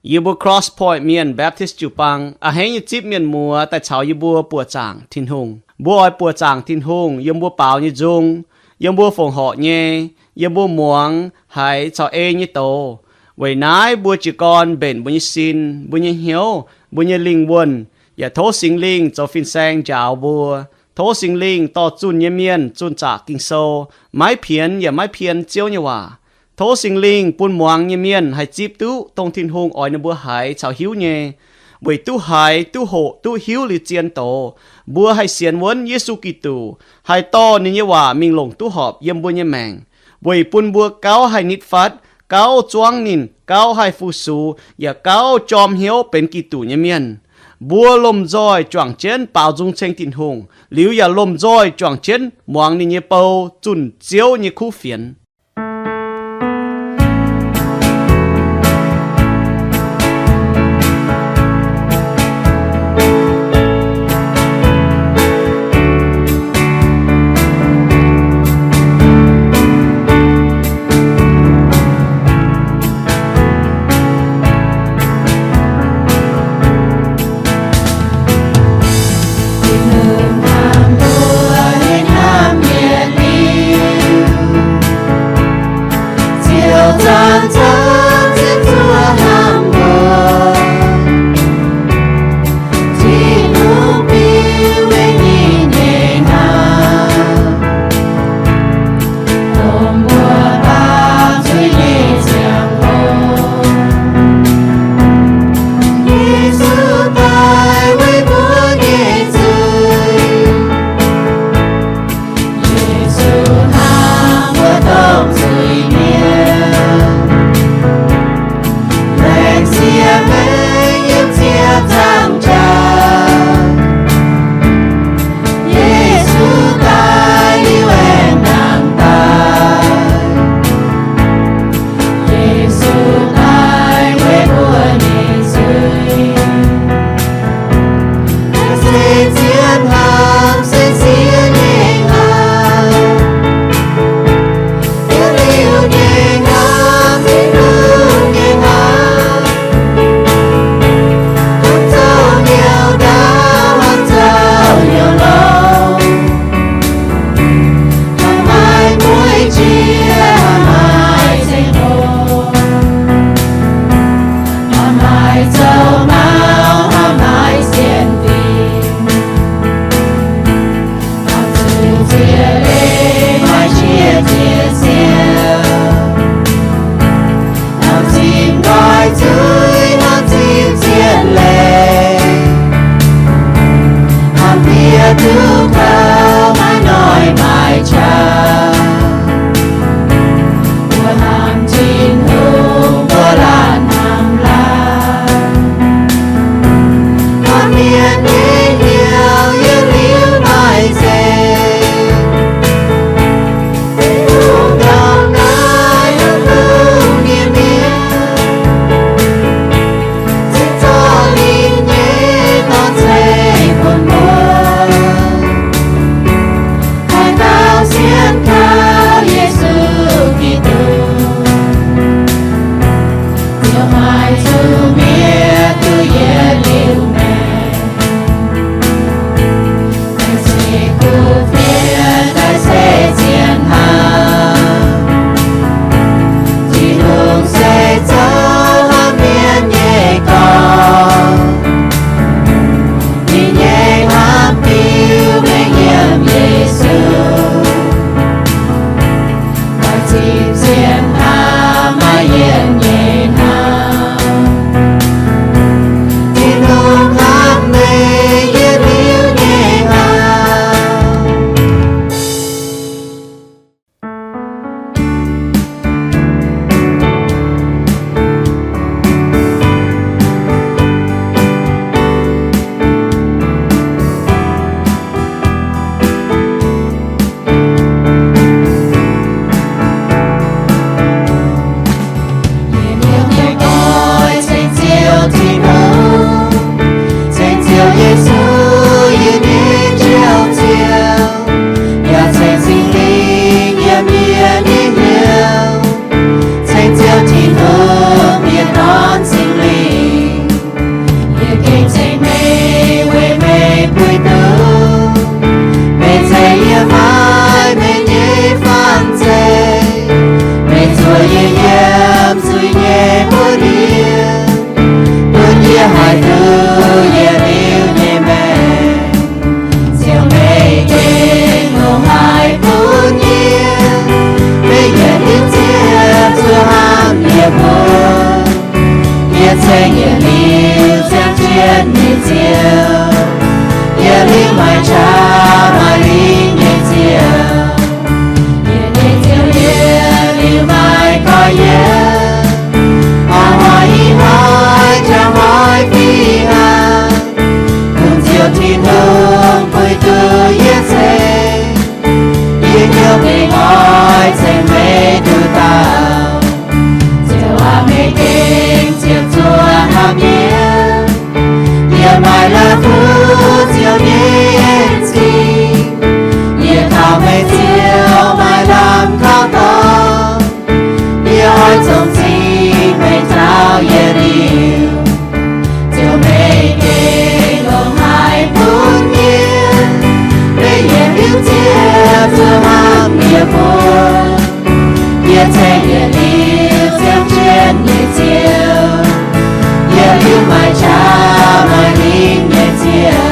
Yie mbuo Cross Point Mienh Baptist jiu-baang a'hneiv nyei zipv mienh muoz daaih caux yie mbuo buoqc zaangc Tin-Hungh. Mbuo oix buoqc zaangc Tin-Hungh yiem mbuo baaux nyei nzung, yiem mbuo fongc horc nyei, yiem mbuo muangx haiz caux ei nyei doz. Weic naaiv mbuo jiez gorn mbenc mbuo nyei sin, mbuo nyei hnyouv, mbuo nyei lingh wuonh, yaac tov Singx Lingh zoux fin-saeng njaaux mbuo. Tov Singx Lingh dorh zunh nyei mienh zunh zaqc Ging-Sou, maiv pienx yaac maiv pien Ziouv nyei waac. Tov Singx Lingh bun muangx nyei mienh haih zipv duqv dongh Tin-Hungh oix ninh mbuo haiz caux hiuv nyei, weic duqv haiz, duqv hoqc, duqv hiuv liuz zien doz, mbuo haih sienx wuonv Yesu Giduc, haih dorh ninh nyei waac mingh longc duqv horpc yiem mbuo nyei maengc, weic bun mbuo gauh haih nitv fatv, gauh zuangv ninh, gauh haih fu-sux, yaac gauh jorm hnyouv benx Giduc nyei mienh. Mbuo lomh nzoih juangc jienv baaux nzung ceng Tin-Hungh, liuz yaac lomh nzoih juangc jienv muangx ninh nyei bou zunh Ziouv nyei kuv fienx. Yie nyei oix ceng Ziouv Tin-Hungh, ceng Ziouv Yesu, yie nyei Njoux Ziouv, yaac ceng Singx Lingh yiem yie nyei hnyouv. Ceng Ziouv Tin-Hungh, yie dorn Singx Lingh. Yietc ceng yietc liuz ziangh jienv nyei Ziouv, yietc liuz maaih qaqv maaih lingh nyei Ziouv. Yie nyei Ziouv, yie liuz maaih gorx-youz, hnoi ih hnoi jangx hnoi fih hnangv. Bun Ziouv Tin-Hungh puix duqv yie ceng, yie hnyouv gengh oix ceng meih nduqc dauh. Ziouv aac, meih gengh ziepc zuoqv hnamv yie. Yie maaih la'kuqv Ziouv nyei en-zingh. Yie kaux meih Ziouv maaih lamh kaux dorngx. Yie oix zongh zingh meih taux yietc liuz. Ziouv, meih gengh longc haaix bun yie? Meih yietc liuz ziepc zuoqv hnamv yie mbuo. Yietc ceng yietc liuz ziangh jienv nyei Ziouv, yietc liuz maaih qaqv maaih lingh nyei Ziouv.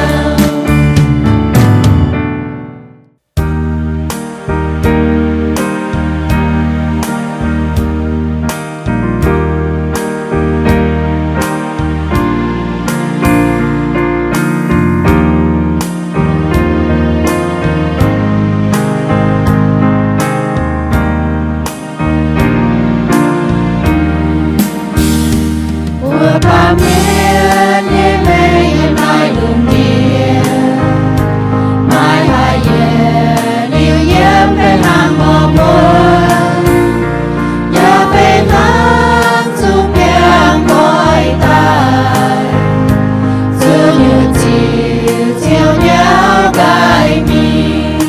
Mbuo baamh mienh nyei meih yiem naaiv lungh ndiev, maaih haaix yietc liuz yiem benx hnangv nor mbuo, yaac benx hnangv zuqc biangh nqoi daaih, zuqc nyutc ziux Ziouv nyauv nqaai mingh.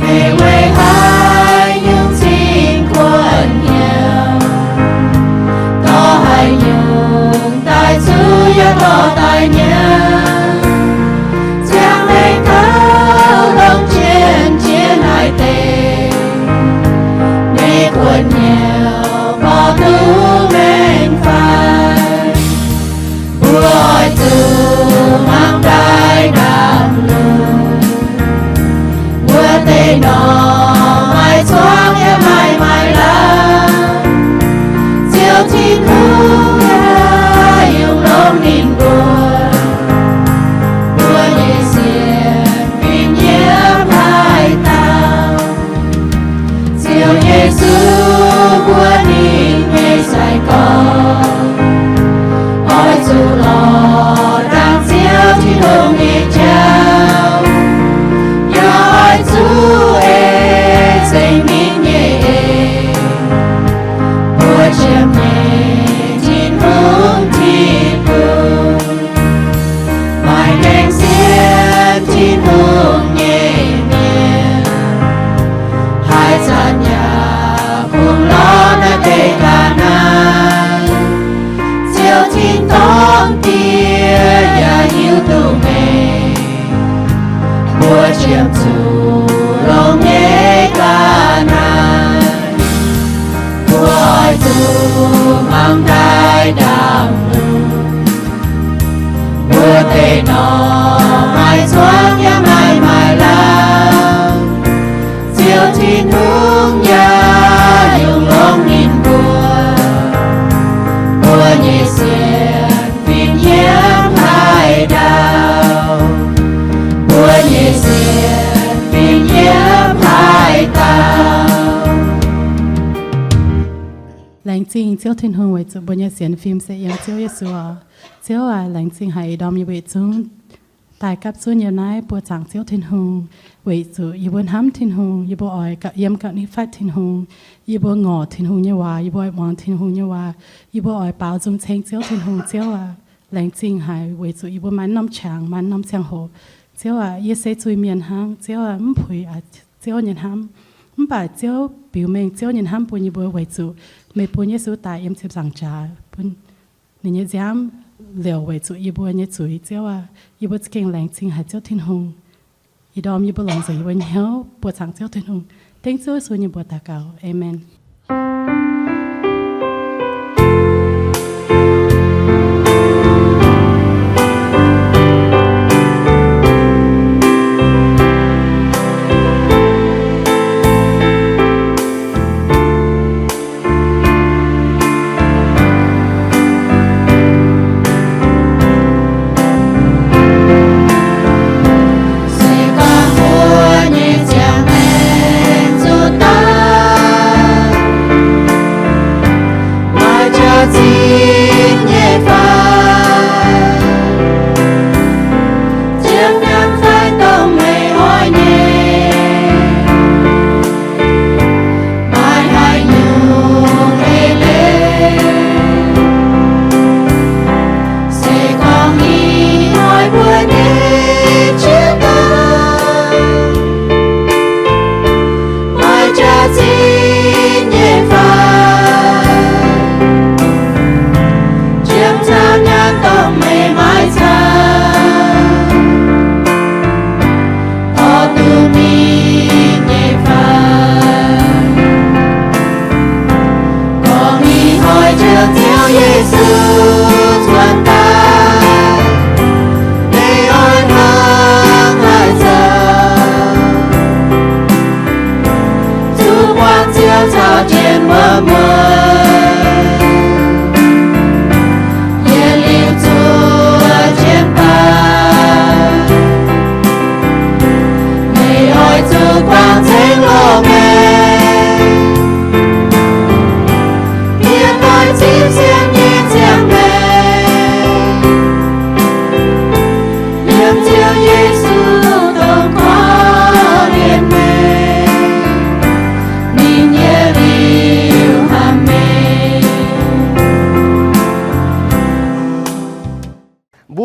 Meih weic haaix nyungc cingx kuotv hnyouv? Dorh haaix nyungc daaih zuqv yaac dorh daaih nyanc? Ziangh maengx kouv longc jienv jiex naaiv deic, meih kuotv hnyouv mborqv duqv maengx fai? Mbuo oix zuqc mangc daaih ndaamv-lungh. Wuov deix norm maaih zuangx yaac maaih maaiz lamh. Ziouv Tin-Hungh yaac yungz longx ninh mbuo. Mbuo nyei sienx fim yiem haaix dauh? Ziouv Yesu, mbuo ninh nyei sai-gorx, oix zuqc lorz dangh Ziouv Tin-Hungh nyei jauv, yaac oix zuqc ei zengc ninh nyei eix. Mbuo qiemx nyei Tin-Hungh Tin-Hungh, maaih gaengh sienx Tin-Hungh nyei mienh, haaix zanc yaac kungx lorz naaiv deix ga'naaiv. Ziouv Tin-Dorngh Diex yaac hiuv duqv meih, mbuo qiemx zuqc longx nyei ga'naaiv. Mbuo oix zuqc mangc daaih ndaamv-lungh. Mbuo deix norm maaih zuangx yaac maaih maaiz lamh. Ziouv Tin-Hungh yaac yungz longx ninh mbuo. Mbuo nyei sienx fim yiem haaix dauh? Mbuo nyei sienx fim yiem haaix dauh? Laengz zingh Ziouv Tin-Hungh weic zuqc mbuo nyei sienx fim se yiem Ziouv Yesu oc. Ziouv aac, laengz zingh haic ih ndorm yie mbuo yietc zungv daaih gapv zunv yiem naaiv buoqc zaangc Ziouv Tin-Hungh, weic zuqc yie mbuo hnamv Tin-Hungh, yie mbuo oix gauh yiem gauh nitv fatv Tin-Hungh. Yie mbuo ngorc Tin-Hungh nyei waac, yie mbuo oix muangx Tin-Hungh nyei waac, yie mbuo oix baaux nzung ceng Ziouv Tin-Hungh. Ziouv aac, laengz zingh haic weic zuqc yie mbuo maaih norm qangx, maaih norm ziangh hoc. Ziouv aac, yie se zuiz-mienh hnangv. Ziouv aac, mv puix Ziouv nyei hnamv. Mv baac Ziouv biux mengh Ziouv nyei hnamv bun yie mbuo weic zuqc meih bun Yesu daaih yiem ziepc nzaangc jaax bun ninh nyei nziaamv liouc weic zuqc yie mbuo nyei zuiz. Ziouv aac, yie mbuo za'gengh laengz zingh haic Ziouv Tin-Hungh. Ih ndorm yie mbuo longc nzengc yie mbuo hnyouv buoqc zaangc Ziouv Tin-Hungh, dengv Ziouv Yesu nyei mbuox daux gaux. Aamen.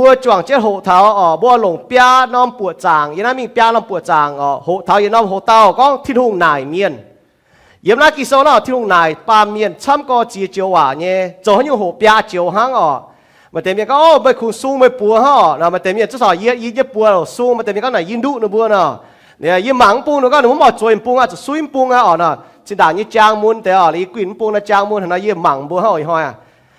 Mbuo juangc jienv hoqc taux oc, mbuo longc biaa norm buoqc zaangc, yiem naaiv mingh biaa norm buoqc zaangc oc, hoqc taux yietc norm hoc-dauh gorngv Tin-Hungh naaic mienh. Yiem naaiv Ging-Sou nor, Tin-Hungh naaic baamh mienh camv gorx ziex joux waac nyei. Zoux haaix nyungc hoqc biaa joux hnangv oc? Maaih deix mienh gorngv, Ov, meih kungx sung meih buoz hnangv oc. Maaih deix mienh zuov saac yie, yie nyei buoz oc, sung. Maaih deix mienh gorngv naaic yie nduqv ninh mbuo nor, yie mangc mv bung nor, gorngv ninh mbuo mv oix zueiz mv bung aqv, zuqc suiv mv bung aqv oc nor. Zinh ndaangc nyei jaang mun deix oc, liuz yie guinh mv bung naaiv jaang mun haaix nor, yie mangc mbuo hnangv oc, ih hnoi aqv.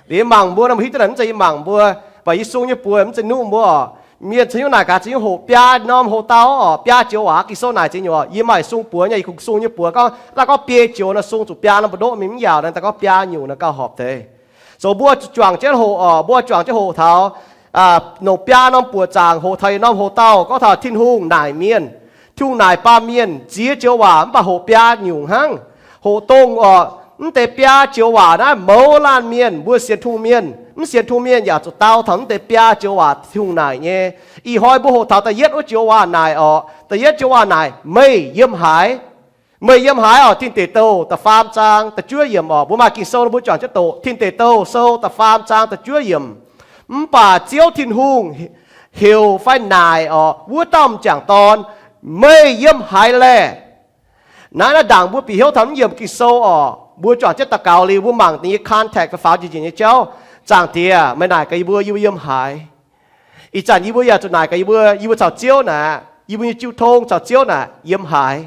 Liuz yie mangc mbuo nor, mbuo hiuv duqv naaic mv zeiz yie mangc mbuo, mv baac yie sung nyei buoz mv zeiz nuqv mbuo oc. Mienh caux hnyouv naaic gaax, caux hnyouv hoqc biaa norm hoc-dauh oc, biaa joux waac. Ging-Sou naaic ziex nyungc oc, yie maaih sung buoz nyei, yie kungx sung nyei buoz. Gorngv daaih gorngv biei joux nor, sung zuqc biaa norm buoz-ndoqv mingh mv yaac nor, daaih gorngv biaa nyungc nor gauh horpc deix. Zoux mbuo juangc jienv hoqc oc, mbuo juangc jienv hoqc taux nongc biaa norm buoqc zaangc, hoqc taux yietc norm hoc-dauh gorngv taux Tin-Hungh naaic mienh. Tin-Hungh naaic baamh mienh ziex joux waac mv baac hoqc biaa nyungc hnangv. Hoqc dongh oc, mv deix biaa joux waac naaiv mouz laanh mienh, mbuo sienx Tin-Hungh mienh, mv sienx Tin-Hungh mienh yaac zuqc dau taux mv deix biaa joux waac Tin-Hungh naaic nyei. Ih hnoi mbuo hoqc taux da'yietv wuov joux waac naaic oc. Da'yietv joux waac naaic, meih yiem haaix? Meih yiem haaix oc? Tin Deic Douh da'faam zaang da'juov yiemc oc. Mbuo maaih Ging-Sou nor mbuo juangc jienv doqc. Tin Deic Douh sou da'faam zaang da'juov yiemc. Mv baac Ziouv Tin-Hungh heuc fai naaic oc, wuov dauh m'jangc dorn, meih yiem haaix laeh? Naaiv naaiv ndaangc mbuo bieqc hnyouv taux mv yiemc Ging-Sou oc, mbuo juangc jienv daux gaux liuz, mbuo mangc ninh nyei context fai faaux njiec njiec nyei jauv. Zaangc Diex, meih naaic gaax yie mbuo, yie mbuo yiem haaix? Ih zanc yie mbuo yaac zuqc naaic gaax yie mbuo, yie mbuo caux Ziouv naaic, yie mbuo nyei jiu tong caux Ziouv naaic yiem haaix?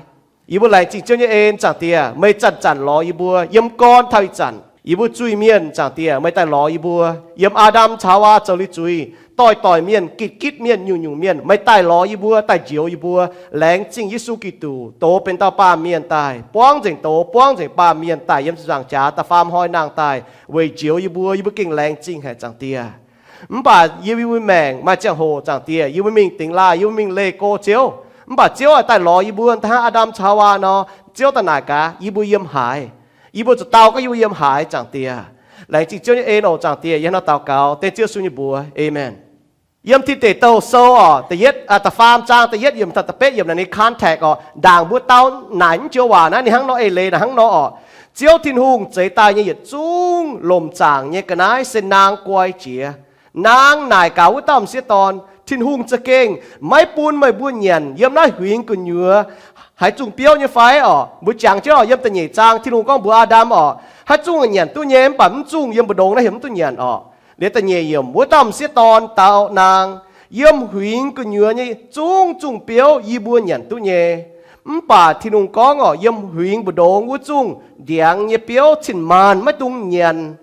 Yie mbuo laengz zingh Ziouv nyei en, Zaangc Diex, meih zanc-zanc lorz yie mbuo, yiem gorn taux ih zanc yie mbuo zuiz-mienh, Zaangc Diex, meih daaih lorz yie mbuo. Yiem Aa^ndam caux Haawaa zoux liuz zuiz, doix-doix mienh, gitv-gitv mienh, nyungc-nyungc mienh, meih daaih lorz yie mbuo, daaih njoux yie mbuo. Laengz zingh Yesu Giduc, doz benx dauh baamh mienh daaih, buangv nzengc doz, buangv nzengc baamh mienh daaih yiem ziepc nzaangc jaax da'faam hnoi nangh daaih weic njoux yie mbuo. Yie mbuo gengh laengz zingh haic, Zaangc Diex. Mv baac yie mbuo maengc maaih ziangh hoc, Zaangc Diex, yie mbuo mingh dingx laaih, yie mbuo mingh leih go Ziouv. Mv baac Ziouv daaih lorz yie mbuo, da'hnangv Aa^ndam caux Haawaa nor, Ziouv daaih naaic gaax yie mbuo yiem haaix. Yie mbuo zuqc dau gorngv yie mbuo yiem haaix, Zaangc Diex. Laengz zingh Ziouv nyei en oc, Zaangc Diex. Yie hnangv naaiv daux gaux dengv Ziouv Yesu nyei mbuox, aamen. Yiem Tin Deic Douh sou oc, da'yietv, da'faam zaang da'yietv yiemc taux da'betv yiemc naaic ninh context oc, ndaangc mbuo dau naaic mv joux waac naaiv ninh hnangv nor eix leiz naaic hnangv nor oc. Ziouv Tin-Hungh zeix daaih nyei yietc zungv lomc zaangc nyei ga'naaiv se naang guai jiex. Naang naaic gaax wuov dauh m'sieqv dorn, Tin-Hungh za'gengh maiv bun meih mbuo nyanc yiem naaiv huingx gu'nyuoz haaix zungh biouv nyei fai oc? Mbuo jangx jienv oc, yiem da'nyeic zaang Tin-Hungh gorngv mbuox Aa^ndam oc, haaix zungh nyanc duqv nyei, mv baac mv zungh yiem mbu'ndongx naaiv heuc mv duqv nyanc oc. Liuz da'nyeic yiemc, wuov dauh m'sieqv dorn dau naang, yiem huingx gu'nyuoz nyei zungv zungh biouv yie mbuo nyanc duqv nyei. Mv baac Tin-Hungh gorngv oc, yiem huingx mbu'ndongx wuov zungh ndiangx nyei biouv cin-maanc maiv dungx nyanc.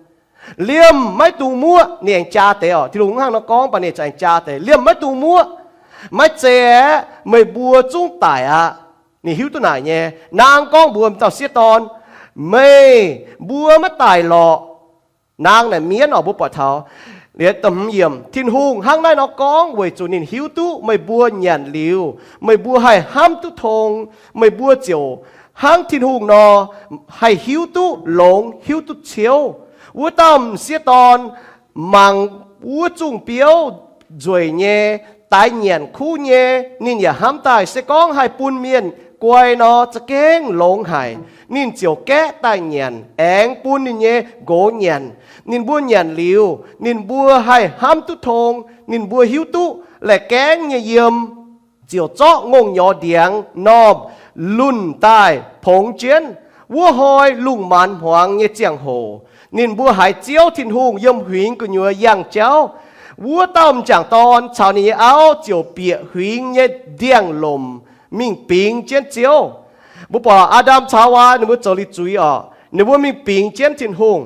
Liemh maiv dungx muoqv. Ninh aengx jaa deix oc, Tin-Hungh hnangv nor gorngv, mv baac ninh aengx jaa deix, liemh maiv dungx muoqv. Maiv zei aeqv, meih mbuo zungv daic aqv. Ninh hiuv duqv naaic nyei. Naang gorngv mbuox dauh m'sieqv dorn, meih mbuo maiv daic lorqc. Naang naaic mienv oc, mbuo buatc taux. Liuz da'hmz yiemc, Tin-Hungh hnangv naaiv nor gorngv weic zuqc ninh hiuv duqv meih mbuo nyanc liuz, meih mbuo haih hnamv duqv tong, meih mbuo ziouc hnangv Tin-Hungh nor, haih hiuv duqv longx, hiuv duqv ciouv. Wuov dauh m'sieqv dorn mangc wuov zungh biouv nzueic nyei, daix nyanc kuv nyei, ninh yaac hnamv daaih se gorngv haih bun mienh guai nor, za'gengh longx haic. Ninh ziouc gaeqv daaih nyanc, aengx bun ninh nyei nqox nyanc. Ninh mbuo nyanc liuz, ninh mbuo haih hnamv duqv tong. Ninh mbuo hiuv duqv laeh gaengv nyei yiem, ziouc zorqv ngongh nyorx ndiangx normh lunh daaih pongx jienv. Wuov hnoi lungh maanz hmuangx nyei ziangh hoc, ninh mbuo haiz Ziouv Tin-Hungh yiem huingx gu'nyuoz yangh jauv. Wuov dauh m'jangc dorn caux ninh nyei auv ziouc bieqc huingx nyei ndiangx-lomc mingh bingx jienv Ziouv. Mbuo buatc Aa^ndam caux Haawaa ninh mbuo zoux liuz zuiz oc, ninh mbuo mingh bingx jienv Tin-Hungh.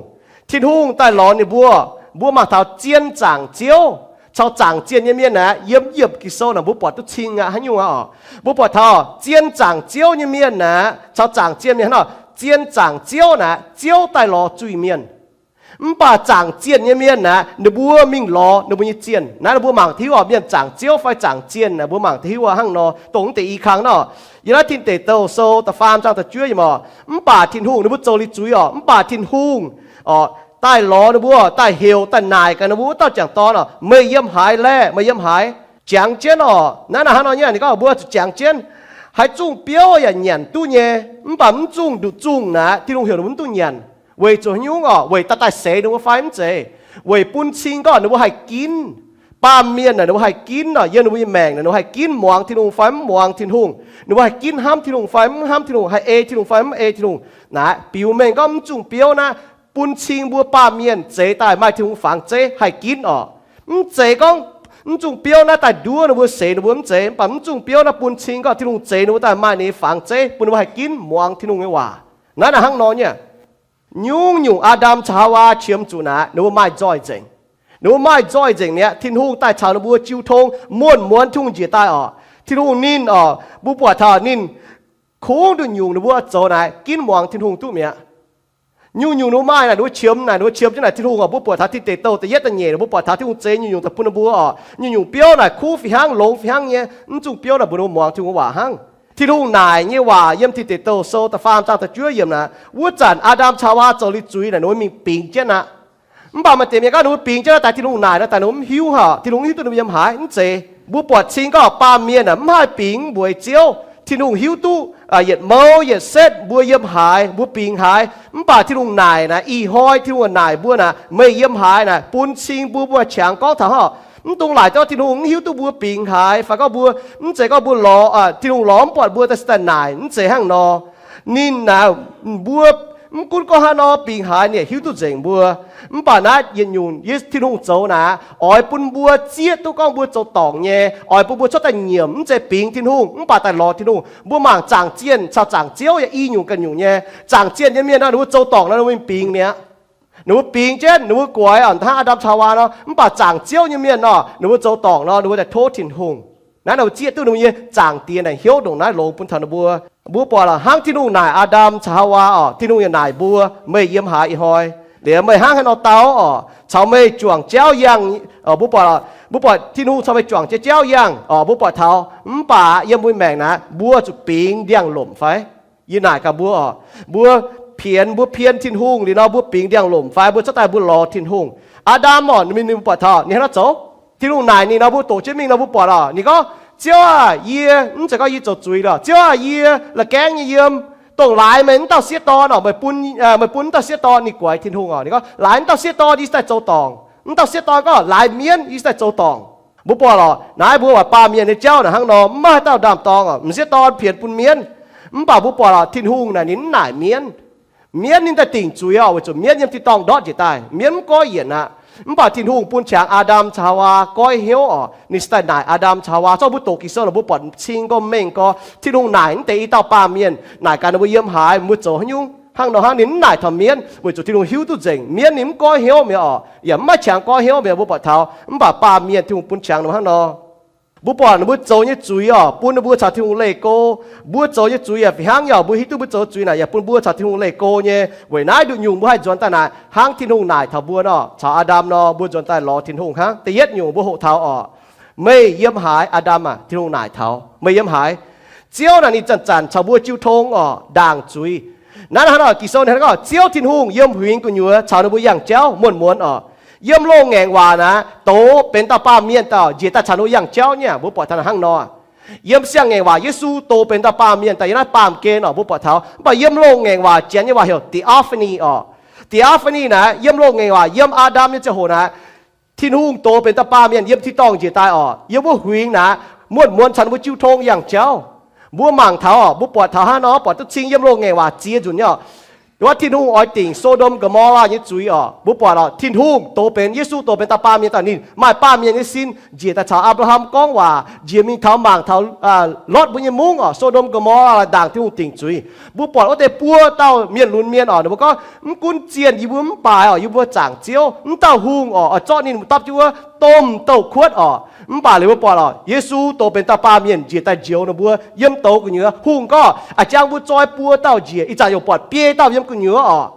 Tin-Hungh daaih lorz ninh mbuo. Mbuo mangc taux zien zaangc Ziouv caux zaangc zienh nyei mienh aqv. Yiem yiemc Ging-Sou naaic mbuo buatc duqv cing aqv, haaix nyungc aqv oc. Mbuo buatc taux zien zaangc Ziouv nyei mienh aqv caux zaangc zienh mienh hnangv nor. Zien zaangc Ziouv naaic, Ziouv daaih lorz zuiz-mienh. Mv baac zaangc zienh nyei mienh aqv, ninh mbuo mingh lorz ninh mbuo nyei zienh. Naaiv mbuo mangc hiuv oc, mienh zaangc Ziouv fai zaangc zienh naaic, mbuo mangc hiuv hnangv nor, dongh mv deix i kang nor. Yiem naaiv Tin Deic Douh sou da'faam zaang da'juov yiemc oc, mv baac Tin-Hungh, ninh mbuo zoux liuz zuiz oc, mv baac Tin-Hungh oc, daaih lorz ninh mbuo, daaih heuc, daaih naaic gaax ninh mbuo wuov dauh m'jangc dorn oc, meih yiem haaix laeh? Meih yiem haaix? Jangx jienv oc. Naaiv naaic hnangv nor nyei, ninh gorngv mbuo zuqc jangx jienv. Haaix zungh biouv yaac nyanc duqv nyei, mv baac mv zungh nduqc zungh naaic, Tin-Hungh heuc ninh mbuo mv duqv nyanc. Weic zuqc haaix nyungc oc? Weic daaih daaih seix ninh mbuo fai mv zeiz? Weic bun cing gorngv ninh mbuo haih ginv. Baamh mienh naaic ninh mbuo haih ginv oc, yiem ninh mbuo nyei maengc naaic ninh mbuo haih ginv muangx Tin-Hungh fai mv muangx Tin-Hungh. Ninh mbuo haih ginv hnamv Tin-Hungh fai mv hnamv Tin-Hungh, haih ei Tin-Hungh fai mv ei Tin-Hungh. Naaic biux mengh gorngv mv zungh biouv naaiv bun cing mbuo baamh mienh zeix daaih maaih Tin-Hungh fangx zeiv haih ginv oc. Mv zeiz gorngv mv zungh biouv naaiv daaih nduov ninh mbuo, seix ninh mbuo, mv zeiz. Mv baac mv zungh biouv naaiv bun cing gorngv Tin-Hungh zeix ninh mbuo daaih maaih ninh nyei fangx zeiv bun ninh mbuo haih ginv muangx Tin-Hungh nyei waac. Naaiv naaic hnangv nor nyei. Nyungc-nyungc Aa^ndam caux Haawaa qiemx zuqc naaic, ninh mbuo maaih nzoih nzengc. Ninh mbuo maaih nzoih nzengc mi'aqv. Tin-Hungh daaih caux ninh mbuo jiu tong, muonz-muonz Tin-Hungh njiec daaih oc. Tin-Hungh ninh oc, mbuo buatc taux ninh kungx nduqc nyungc ninh mbuo zoux naaic ginv muangx Tin-Hungh duqv mi'aqv. Nyungc-nyungc ninh mbuo maaih naaic, ninh mbuo qiemx naaic, ninh mbuo qiemx jienv naaic Tin-Hungh oc. Mbuo buatc taux Tin Deic Douh da'yietv da'nyeic, mbuo buatc taux Tin-Hungh zeix nyungc-nyungc daaih bun ninh mbuo oc. Nyungc-nyungc biouv naaic kuv fih hnangv, longx fih hnangv nyei, mv zungh biouv naaic mbuox ninh mbuo muangx Tin-Hungh waac hnangv. Tin-Hungh naaic nyei waac yiem Tin Deic Douh sou da'faam zaang da'juov yiemc naaic, wuov zanc Aa^ndam caux Haawaa zoux liuz zuiz naaic, ninh mbuo mingh bingx jienv aqv. Mv baac maaih deix mienh gorngv ninh mbuo bingx jienv naaiv daaih Tin-Hungh naaic nor daaih ninh mbuo mv hiuv haic, Tin-Hungh mv hiuv duqv ninh mbuo yiem haaix. Mv zeiz. Mbuo buatc cing gorngv baamh mienh naaic mv haih bingx mbuox Ziouv. Tin-Hungh hiuv duqv yietc mouv yietc setv mbuo yiem haaix, mbuo bingx haaix. Mv baac Tin-Hungh naaic naaic, ih hnoi Tin-Hungh naaic mbuo naaic, meih yiem haaix naaic, bun cing mbuo, mbuo qangx gorngv taux haaix. Mv dungx laaic gorngv Tin-Hungh mv hiuv duqv mbuo bingx haaix, fai gorngv mbuo, mv zeiz gorngv mbuo lorz, Tin-Hungh lorz mv buatc mbuo daaih se daaih naaic, mv zeiz hnangv nor. Ninh naaic, mbuo mv gunv gorngv haaix nor bingx haaix, ninh hiuv duqv nzengc mbuo. Mv baac naaiv yietc nyungc Tin-Hungh zoux naaic, oix bun mbuo zieqv duqv gorngv mbuo zoux dorngc nyei, oix bun mbuo cuotv daaih nyiemc, mv zeiz bingx Tin-Hungh, mv baac daaih lorz Tin-Hungh. Mbuo mangc zaangc zienh caux zaangc Ziouv yaac i nyungc ganh nyungc nyei. Zaangc zienh nyei mienh nor, ninh mbuo zoux dorngc nor, ninh mbuo bingx mi'aqv. Ninh mbuo bingx jienv, ninh mbuo guaix oc, hnangv Aa^ndam caux Haawaa nor. Mv baac zaangc Ziouv nyei mienh nor, ninh mbuo zoux dorngc nor, ninh mbuo daaih tov Tin-Hungh. Naaiv ninh mbuo zieqv duqv ninh mbuo nyei zaangc Diex naaic hnyouv ndongc naaiv longx bun taux ninh mbuo. Mbuo buatc lorqc, hnangv Tin-Hungh naaic Aa^ndam caux Haawaa oc, Tin-Hungh yaac naaic mbuo, meih yiem haaix ih hnoi? Liuz meih hnangv haaix nor dau oc? Caux meih juangc jauv yangh. Mbuo buatc lorqc, mbuo buatc Tin-Hungh caux meih juangc jiex jauv yangh oc. Mbuo buatc taux, mv baac yiem mbuo maengc naaic, mbuo zuqc bingx ndiangx-lomc fai? Yie naaic gaax mbuo oc, mbuo pienx, mbuo pien Tin-Hungh liuz nor, mbuo bingx ndiangx-lomc fai? Mbuo cuotv daaih mbuo lorz Tin-Hungh. Aa^ndam oc, ninh mbuo buatc taux ninh hnangv nor zoux. Tin-Hungh naaic ninh nor, mbuo doqc jienv mingh nor, mbuo buatc oc, ninh gorngv, Ziouv aah, yie, mv zeiz gorngv yie zoux zuiz lorqc, Ziouv aah, yie la'gaengv nyei yiem. Dongh laaix meih wuov dauh sieqv dorn oc, meih bun, meih bun wuov dauh sieqv dorn. Ninh guaix Tin-Hungh oc, ninh gorngv, Laaix wuov dauh sieqv dorn yie se daaih zoux dorngc. Wuov dauh sieqv dorn gorngv, Laaix mienv yie se daaih zoux dorngc. Mbuo buatc lorqc, naaiv mbuo waac baamh mienh nyei jauv naaic hnangv nor, mv maaih dauh ndaam-dorng oc, m'sieqv dorn pienx bun mienv. Mv baac mbuo buatc lorqc, Tin-Hungh naaic ninh mv naaic mienv. Mienv ninh daaih dingc zuiz oc, weic zuqc mienv yiem tin-dorngh ndortv njiec daaih, mienv mv goiv yienc aqv. Mv baac Tin-Hungh bun qangx Aa^ndam caux Haawaa goiv hnyouv oc, ninh se daaih naaic Aa^ndam caux Haawaa. Zorqv mbuo doqc Ging-Sou naaic, mbuo buatc cing gorx mengh gorx, Tin-Hungh naaic mv deix i dauh baamh mienh, naaic gaax ninh mbuo yiem haaix, mbuo zoux haaix nyungc. Hnangv nor hnangv ninh mv naaic taux mienv, weic zuqc Tin-Hungh hiuv duqv nzengc mienv ninh mv goiv hnyouv mi'aqv oc, yaac mv maaih qangx goiv hnyouv mi'aqv. Mbuo buatc taux, mv baac baamh mienh Tin-Hungh bun qangx ninh mbuo hnangv nor. Mbuo buatc ninh mbuo zoux nyei zuiz oc, bun ninh mbuo caux Tin-Hungh leih go. Mbuo zoux nyei zuiz yaac fih hnangv nyei oc, mbuo hiuv duqv mbuo zoux zuiz naaic yaac bun mbuo caux Tin-Hungh leih go nyei. Weic naaiv nduqc nyungc mbuo haih nzuonx daaih naaic hnangv Tin-Hungh naaic taux mbuo nor, caux Aa^ndam nor, mbuo nzuonx daaih lorz Tin-Hungh hnangv. Da'yietv nyungc mbuo hoqc taux oc, Meih yiem haaix, Aa^ndam aah? Tin-Hungh naaic taux, Meih yiem haaix? Ziouv naaic ninh zanc-zanc caux mbuo jiu tong oc, ndaangc zuiz. Naaiv hnangv nor Ging-Sou ninh gorngv, Ziouv Tin-Hungh yiem huingx gu'nyuoz caux ninh mbuo yangh jauv muonz-muonz oc. Yiem loz-ngaengc waac naaic, douz benx dauh baamh mienh daaih njiec daaih caux ninh mbuo yangh jauv nyei. Mbuo buatc taux naaic hnangv nor. Yiem siang-ngaengc waac Yesu douz benx dauh baamh mienh daaih yiem naaiv baamh gen oc, mbuo buatc taux. Mv baac yiem loz-ngaengc waac Janx nyei waac heuc theophany oc. Theophany naaic, yiem loz-ngaengc waac, yiem Aa^ndam nyei ziangh hoc naaic, Tin-Hungh douz benx dauh baamh mienh yiem tin-dorngh njiec daaih oc, yiem wuov huingx naaic, muonz-muonz caux ninh mbuo jiu tong yangh jauv. Mbuo mangc taux oc, mbuo buatc taux hnangv nor, buatc duqv cing yiem loz-ngaengc waac ziex nzunc nyei oc. Wuov Tin-Hungh oix dingc So^ndom Go^mo^laa nyei zuiz oc. Mbuo buatc oc, Tin-Hungh douz benx, Yesu douz benx dauh baamh mienh daaih, ninh maaih baamh mienh nyei sin njiec daaih caux Apc^laa^ham gorngv waac, njiec mingh taux mangc taux Lotv mbuo nyei mungv oc, So^ndom Go^mo^laa ndaangc Tin-Hungh dingc zuiz. Mbuo buatc wuov deix buo dauh mienh lunx mienh oc, ninh mbuo gorngv, mv gunv zienh yie mbuo mv baaix oc, yie mbuo zaangc Ziouv, mv dauh hungh oc, oix zorqv ninh dapv jienv wuov domh douz-kuotv oc. Mv baac liuz mbuo buatc oc, Yesu douz benx dauh baamh mienh njiec daaih njoux ninh mbuo yiem douz gu'nyuoz. Hungh gorngv, a'jang mbuo zoi buo dauh njiec, ih zanc yaac buatc biei dauh yiem gu'nyuoz oc.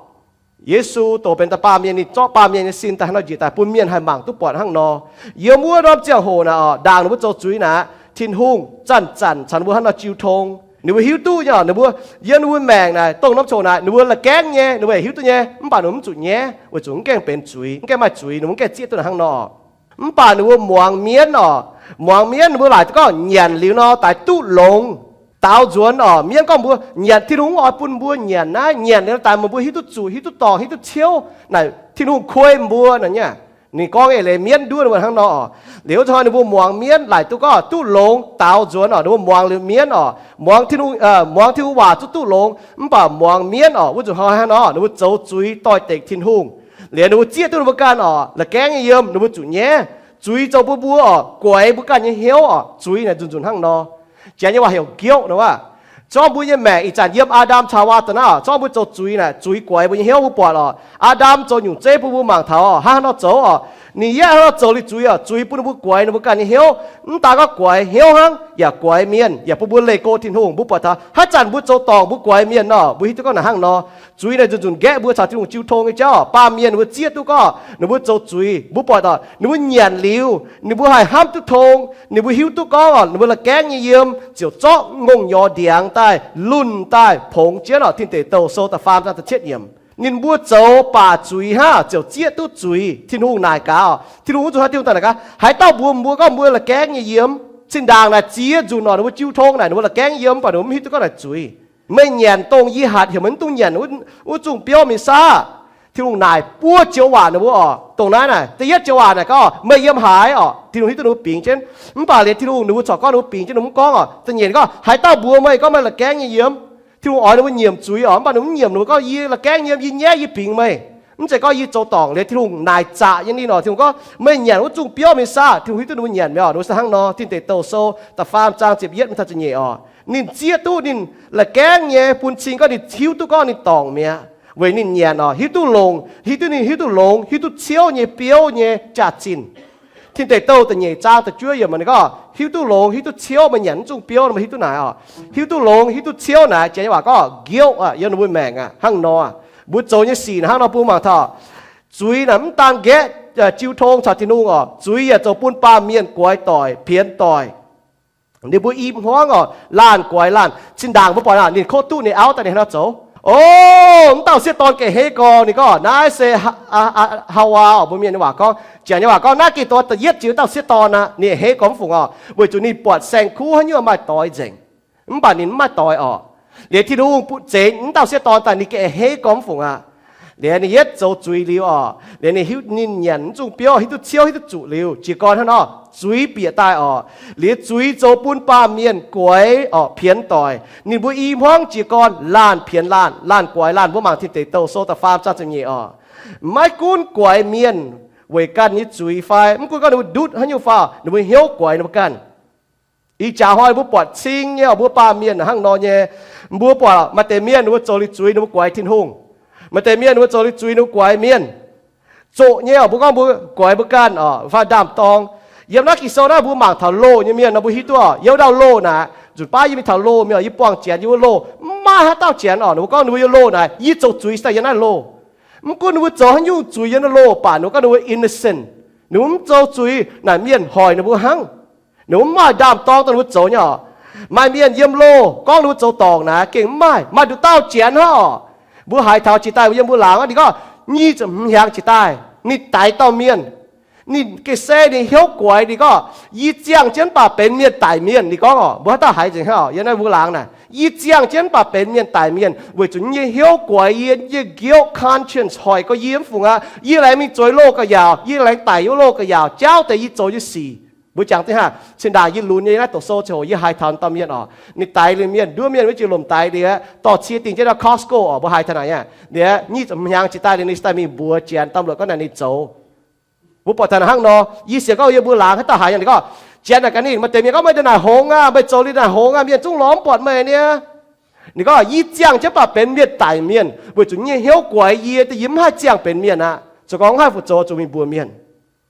Yesu douz benx dauh baamh mienh, ninh zorqv baamh mienh nyei sin daaih hnangv nor njiec daaih bun mienh haih mangc duqv buatc hnangv nor. Yiem wuov norm ziangh hoc naaic oc, ndaangc ninh mbuo zoux zuiz naaic, Tin-Hungh zanc-zanc caux ninh mbuo hnangv nor jiu tong. Ninh mbuo hiuv duqv nyei oc, ninh mbuo yiem ninh mbuo maengc naaic, dongh norm ziangh hoc naaiv ninh mbuo la'gaengv nyei, ninh mbuo hiuv duqv nyei, mv baac ninh mbuo mv zuqc nyaiv, weic zuqc mv gaengh benx zuiz, mv gaengh maaih zuiz, ninh mbuo mv gaengh zieqv duqv hnangv nor. Mv baac ninh mbuo muangx mienv oc, muangx mienv ninh mbuo laaic gorngv nyanc liuz nor, daix duqv longx, daaux nzuonx oc. Mienv gorngv mbuo nyanc, Tin-Hungh mv oix bun mbuo nyanc naaiv, nyanc liuz nor daix meih mbuo hiuv duqv zuqc, hiuv duqv dorngc, hiuv duqv ciouv, naaic Tin-Hungh kuei mbuo naaic nyei. Ninh gorngv eix leiz mienv nduov ninh mbuo hnangv nor oc. Liuz wuov zanc hnoi ninh mbuo muangx mienv laaic duqv gorngv duqv longx daaux nzuonx oc. Ninh mbuo muangx liuz mienv oc, muangx Tin-Hungh, muangx Tin-Hungh waac zuqc duqv longx, mv baac muangx mienv oc, wuov zanc hnoi hnangv nor ninh mbuo zoux zuiz doix-dekc Tin-Hungh. Liuz ninh mbuo zieqv duqv ninh mbuo ganh oc, la'gaengv nyei yiem ninh mbuo zuqc nyaiv. Zuiz zoux bun mbuo oc, guaix mbuo ganh nyei hnyouv oc. Zuiz naaic nzunc nzunc hnangv nor. Janx nyei waac heuc guilt nor aav. Zorqv mbuo nyei maengc ih zanc yiem Aa^ndam caux Hawaa daaih naaiv oc, zorqv mbuo zoux zuiz naaic, zuiz guaix mbuo nyei hnyouv. Mbuo buatc oc, Aa^ndam zoux nyungc zeiv bun mbuo mangc taux oc, hnangv haaix nor zoux oc. Ninh yaac hnangv nor zoux liuz zuiz oc, zuiz bun ninh mbuo guaix ninh mbuo ganh nyei hnyouv. Mv daan gorngv guaix hnyouv hnangv, yaac guaix mienh, yaac bun mbuo leih go Tin-Hungh. Mbuo buatc taux haaix zanc mbuo zoux dorngc mbuo guaix mienh nor, mbuo hiuv duqv gorngv naaic hnangv nor. Zuiz naaic nzunc nzunc nqaeqv mbuo caux Tin-Hungh jiu tong nyei jauv oc. Baamh mienh ninh mbuo zieqv duqv gorngv ninh mbuo zoux zuiz, mbuo buatc oc, ninh mbuo nyanc liuz ninh mbuo haih hnamv duqv tong, ninh mbuo hiuv duqv gorngv oc, ninh mbuo la'gaengv nyei yiem ziouc zorqv ngongh nyorx ndiangx daaih, lunh daaih pongx jienv oc. Tin Deic Douh Sou da'faam zaang da'cietv yiemc. Ninh mbuo zoux baac zuiz hnangv ziouc zieqv duqv zuiz. Tin-Hungh naaic gaax oc, Tin-Hungh wuov zanc hnoi Tin-Hungh daaih naaic gaax, haaix dauh mbuox mbuo gorngv mbuo la'gaengv nyei yiem, zinh ndaangc naaic ziex nzunc nor ninh mbuo jiu tong naaic ninh mbuo la'gaengv yiem, mv baac ninh mbuo mv hiuv duqv gorngv naaic zuiz. Meih nyanc dongh yie hatc heuc meih mv dungx nyanc wuov zungh biouv mingh saah? Tin-Hungh naaic buo joux waac ninh mbuo oc. Dongh naaiv naaic da'yietv joux waac naaic gorngv meih yiem haaix oc. Tin-Hungh hiuv duqv ninh mbuo bingx jienv, mv baac liuz Tin-Hungh ninh mbuo corc gorngv ninh mbuo bingx jienv, ninh mbuo mv gorngv oc. Da'nyeic ninh gorngv, haaix dauh mbuox meih gorngv meih la'gaengv nyei yiem? Tin-Hungh oix ninh mbuo nyiemc zuiz oc, mv baac ninh mbuo mv nyiemc, ninh mbuo gorngv, yie la'gaengv nyei yiem, yie nyaiv, yie bingx meih. Mv zeiz gorngv yie zoux dorngc. Liuz Tin-Hungh naaic zaqc nyei ninh oc. Tin-Hungh gorngv meih nyanc wuov zungh biouv mingh saah? Tin-Hungh hiuv duqv ninh mbuo nyanc mi'aqv oc. Ninh mbuo se hnangv nor. Tin Deic Douh Sou da'faam zaang ziepc yietv mingh taux ziepc nyeic oc. Ninh zieqv duqv ninh la'gaengv nyei bun cing gorngv ninh hiuv duqv gorngv ninh dorngc mi'aqv weic ninh nyanc oc, hiuv duqv longx, hiuv duqv ninh hiuv duqv longx, hiuv duqv ciouv nyei biouv nyei jaax-zinh. Tin Deic Douh da'nyeic zaang da'juov yiemc ninh gorngv hiuv duqv longx, hiuv duqv ciouv, meih nyanc wuov zungh biouv meih hiuv duqv naaic oc. Hiuv duqv longx, hiuv duqv ciouv naaic, janx nyei waac gorngv guilt yiem ninh mbuo maengc aqv. Hnangv nor, mbuo zoux nyei sic naaic hnangv nor bun mangc taux. Zuiz naaic mv daan nqaeqv jiu tong caux Tin-Hungh oc, zuiz yaac zoux bun baamh mienh guaix doic, pienx doic. Ninh mbuo i hmuangv oc, laanh guaix laanh. Zinh ndaangc mbuo buatc ninh kov duqv ninh auv daaih ninh hnangv nor zoux. O, wuov dauh sieqv dorn gengh hei gorx. Ninh gorngv naaiv se Haawaa oc, mbuo mienh nyei waac gorngv. Janx nyei waac gorngv naaiv gengh dongh da'yietv jiex wuov dauh sieqv dorn aqv. Ninh hei gorx mv fungc oc, weic zuqc ninh buatc saeng-kuv haaix nyungc maaih doix nzengc. Mv baac ninh mv maaih doix oc. Liuz Tin-Hungh butv zeix wuov dauh sieqv dorn daaih ninh gengh hei gorx mv fungc aqv. Liuz ninh yietv zoux zuiz liuz oc, liuz ninh hiuv ninh nyanc wuov zungh biouv hiuv duqv ciouv hiuv duqv zuqc liuz jiez gorn hnangv nor, zuiz bieqc daaih oc. Liuz zuiz zoux bun baamh mienh guaix oc, pienx doic. Ninh mbuo i hmuangv jiez gorn laanh pienx laanh, laanh guaix laanh. Mbuo mangc Tin Deic Douh Sou da'faam zaang ziepc nyeic oc. Maiv gunv guaix mienh weic ganh nyei zuiz fai mv gunv gorngv ninh mbuo ndutv haaix nyungc fai, ninh mbuo hnyouv guaix ninh mbuo ganh. Ih jaax hnoi mbuo buatc cing nyei oc, mbuo baamh mienh hnangv nor nyei. Mbuo buatc maaih deix mienh ninh mbuo zoux liuz zuiz ninh mbuo guaix Tin-Hungh. Maaih deix mienh ninh mbuo zoux liuz zuiz ninh mbuo guaix mienh. Zoqc nyei oc, mbuo gorngv mbuo guaix mbuo ganh oc, fai ndaam-dorng. Yiem naaiv Ging-Sou naaiv mbuo mangc taux loh nyei mienh nor mbuo hiuv duqv oc. Yiem wuov dauh loh naaic, nzunc baav yie mingh taux loh mienh oc, yie buangh Janx yiem wuov loh, mv maaih haaix dauh Janx oc. Ninh mbuo gorngv ninh mbuo yiem loh naaic, yie zoux zuiz daaih yiem naaiv loh. Mv gunv ninh mbuo zoux haaix nyungc zuiz yiem naaiv loh baac ninh mbuo gorngv ninh mbuo innocent. Ninh mbuo mv zoux zuiz naaic mienh hoic ninh mbuo hnangv. Ninh mbuo mv maaih ndaam-dorng dongh ninh mbuo zoux nyei oc. Maaih mienh yiem loh gorngv ninh mbuo zoux dorngc naaic gengh mv maaih, maaih nduqc dauh Janx hnangv oc. Mbuo haiz taux jiex daaih yiem mbuo laangz aqv, ninh gorngv nyic ziepc hmz hnyangx jiex daaih ninh daix dauh mienh. Ninh gengh se ninh hnyouv guaix, ninh gorngv, yie ziangh jienv mv baac benx mienh daic mienh. Ninh gorngv oc, mbuo haaix dauh haiz nzengc hnangv oc, yiem naaiv mbuo laangz naaic, yie ziangh jienv mv baac benx mienh daic mienh weic zuqc yie nyei hnyouv guaix, yie nyei guilt conscience hoic gorx yie mv fungc aqv. Yie laengz mingh zueiz loh ga'yaauc, yie laengz daic yiem wuov loh ga'yaauc jauv deix yie zoux nyei sic. Mbuo jangx deix hnangv, cin-ndaangc yie lunx nyei naaiv doqc sou ziangh hoc yie haiz taux dauh mienh oc, ninh daix liuz mienh, nduov mienh wuov jiex lomc daix liuz aeqv, dorh cie dingh jienv naaiv Costco oc, mbuo haiz taux naaic aqv. Liuz nyic ziepc hmz hnyangx jiex daaih liuz ninh daaih mingh mbuox Janx, domh luotc gorngv naaic ninh zoux. Mbuo buatc taux naaic hnangv nor, yie sienx gorngv yie mbuo laangz haaix dauh haiz nyei, ninh gorngv, Janx naaic gaax ninh, maaih deix mienh gorngv meih ndongc naaic hngongx aqv, meih zoux liuz naaic hngongx aqv, mienh zungv lorz mv buatc meih niaa. Ninh gorngv, yie ziangh jienv mv baac benx mienh daic mienh weic zuqc yie nyei hnyouv guaix yie, yie mv haih ziangh benx mienh aqv. Zoux gau mv haih fu zoux, zuqc mingh mbuox mienh.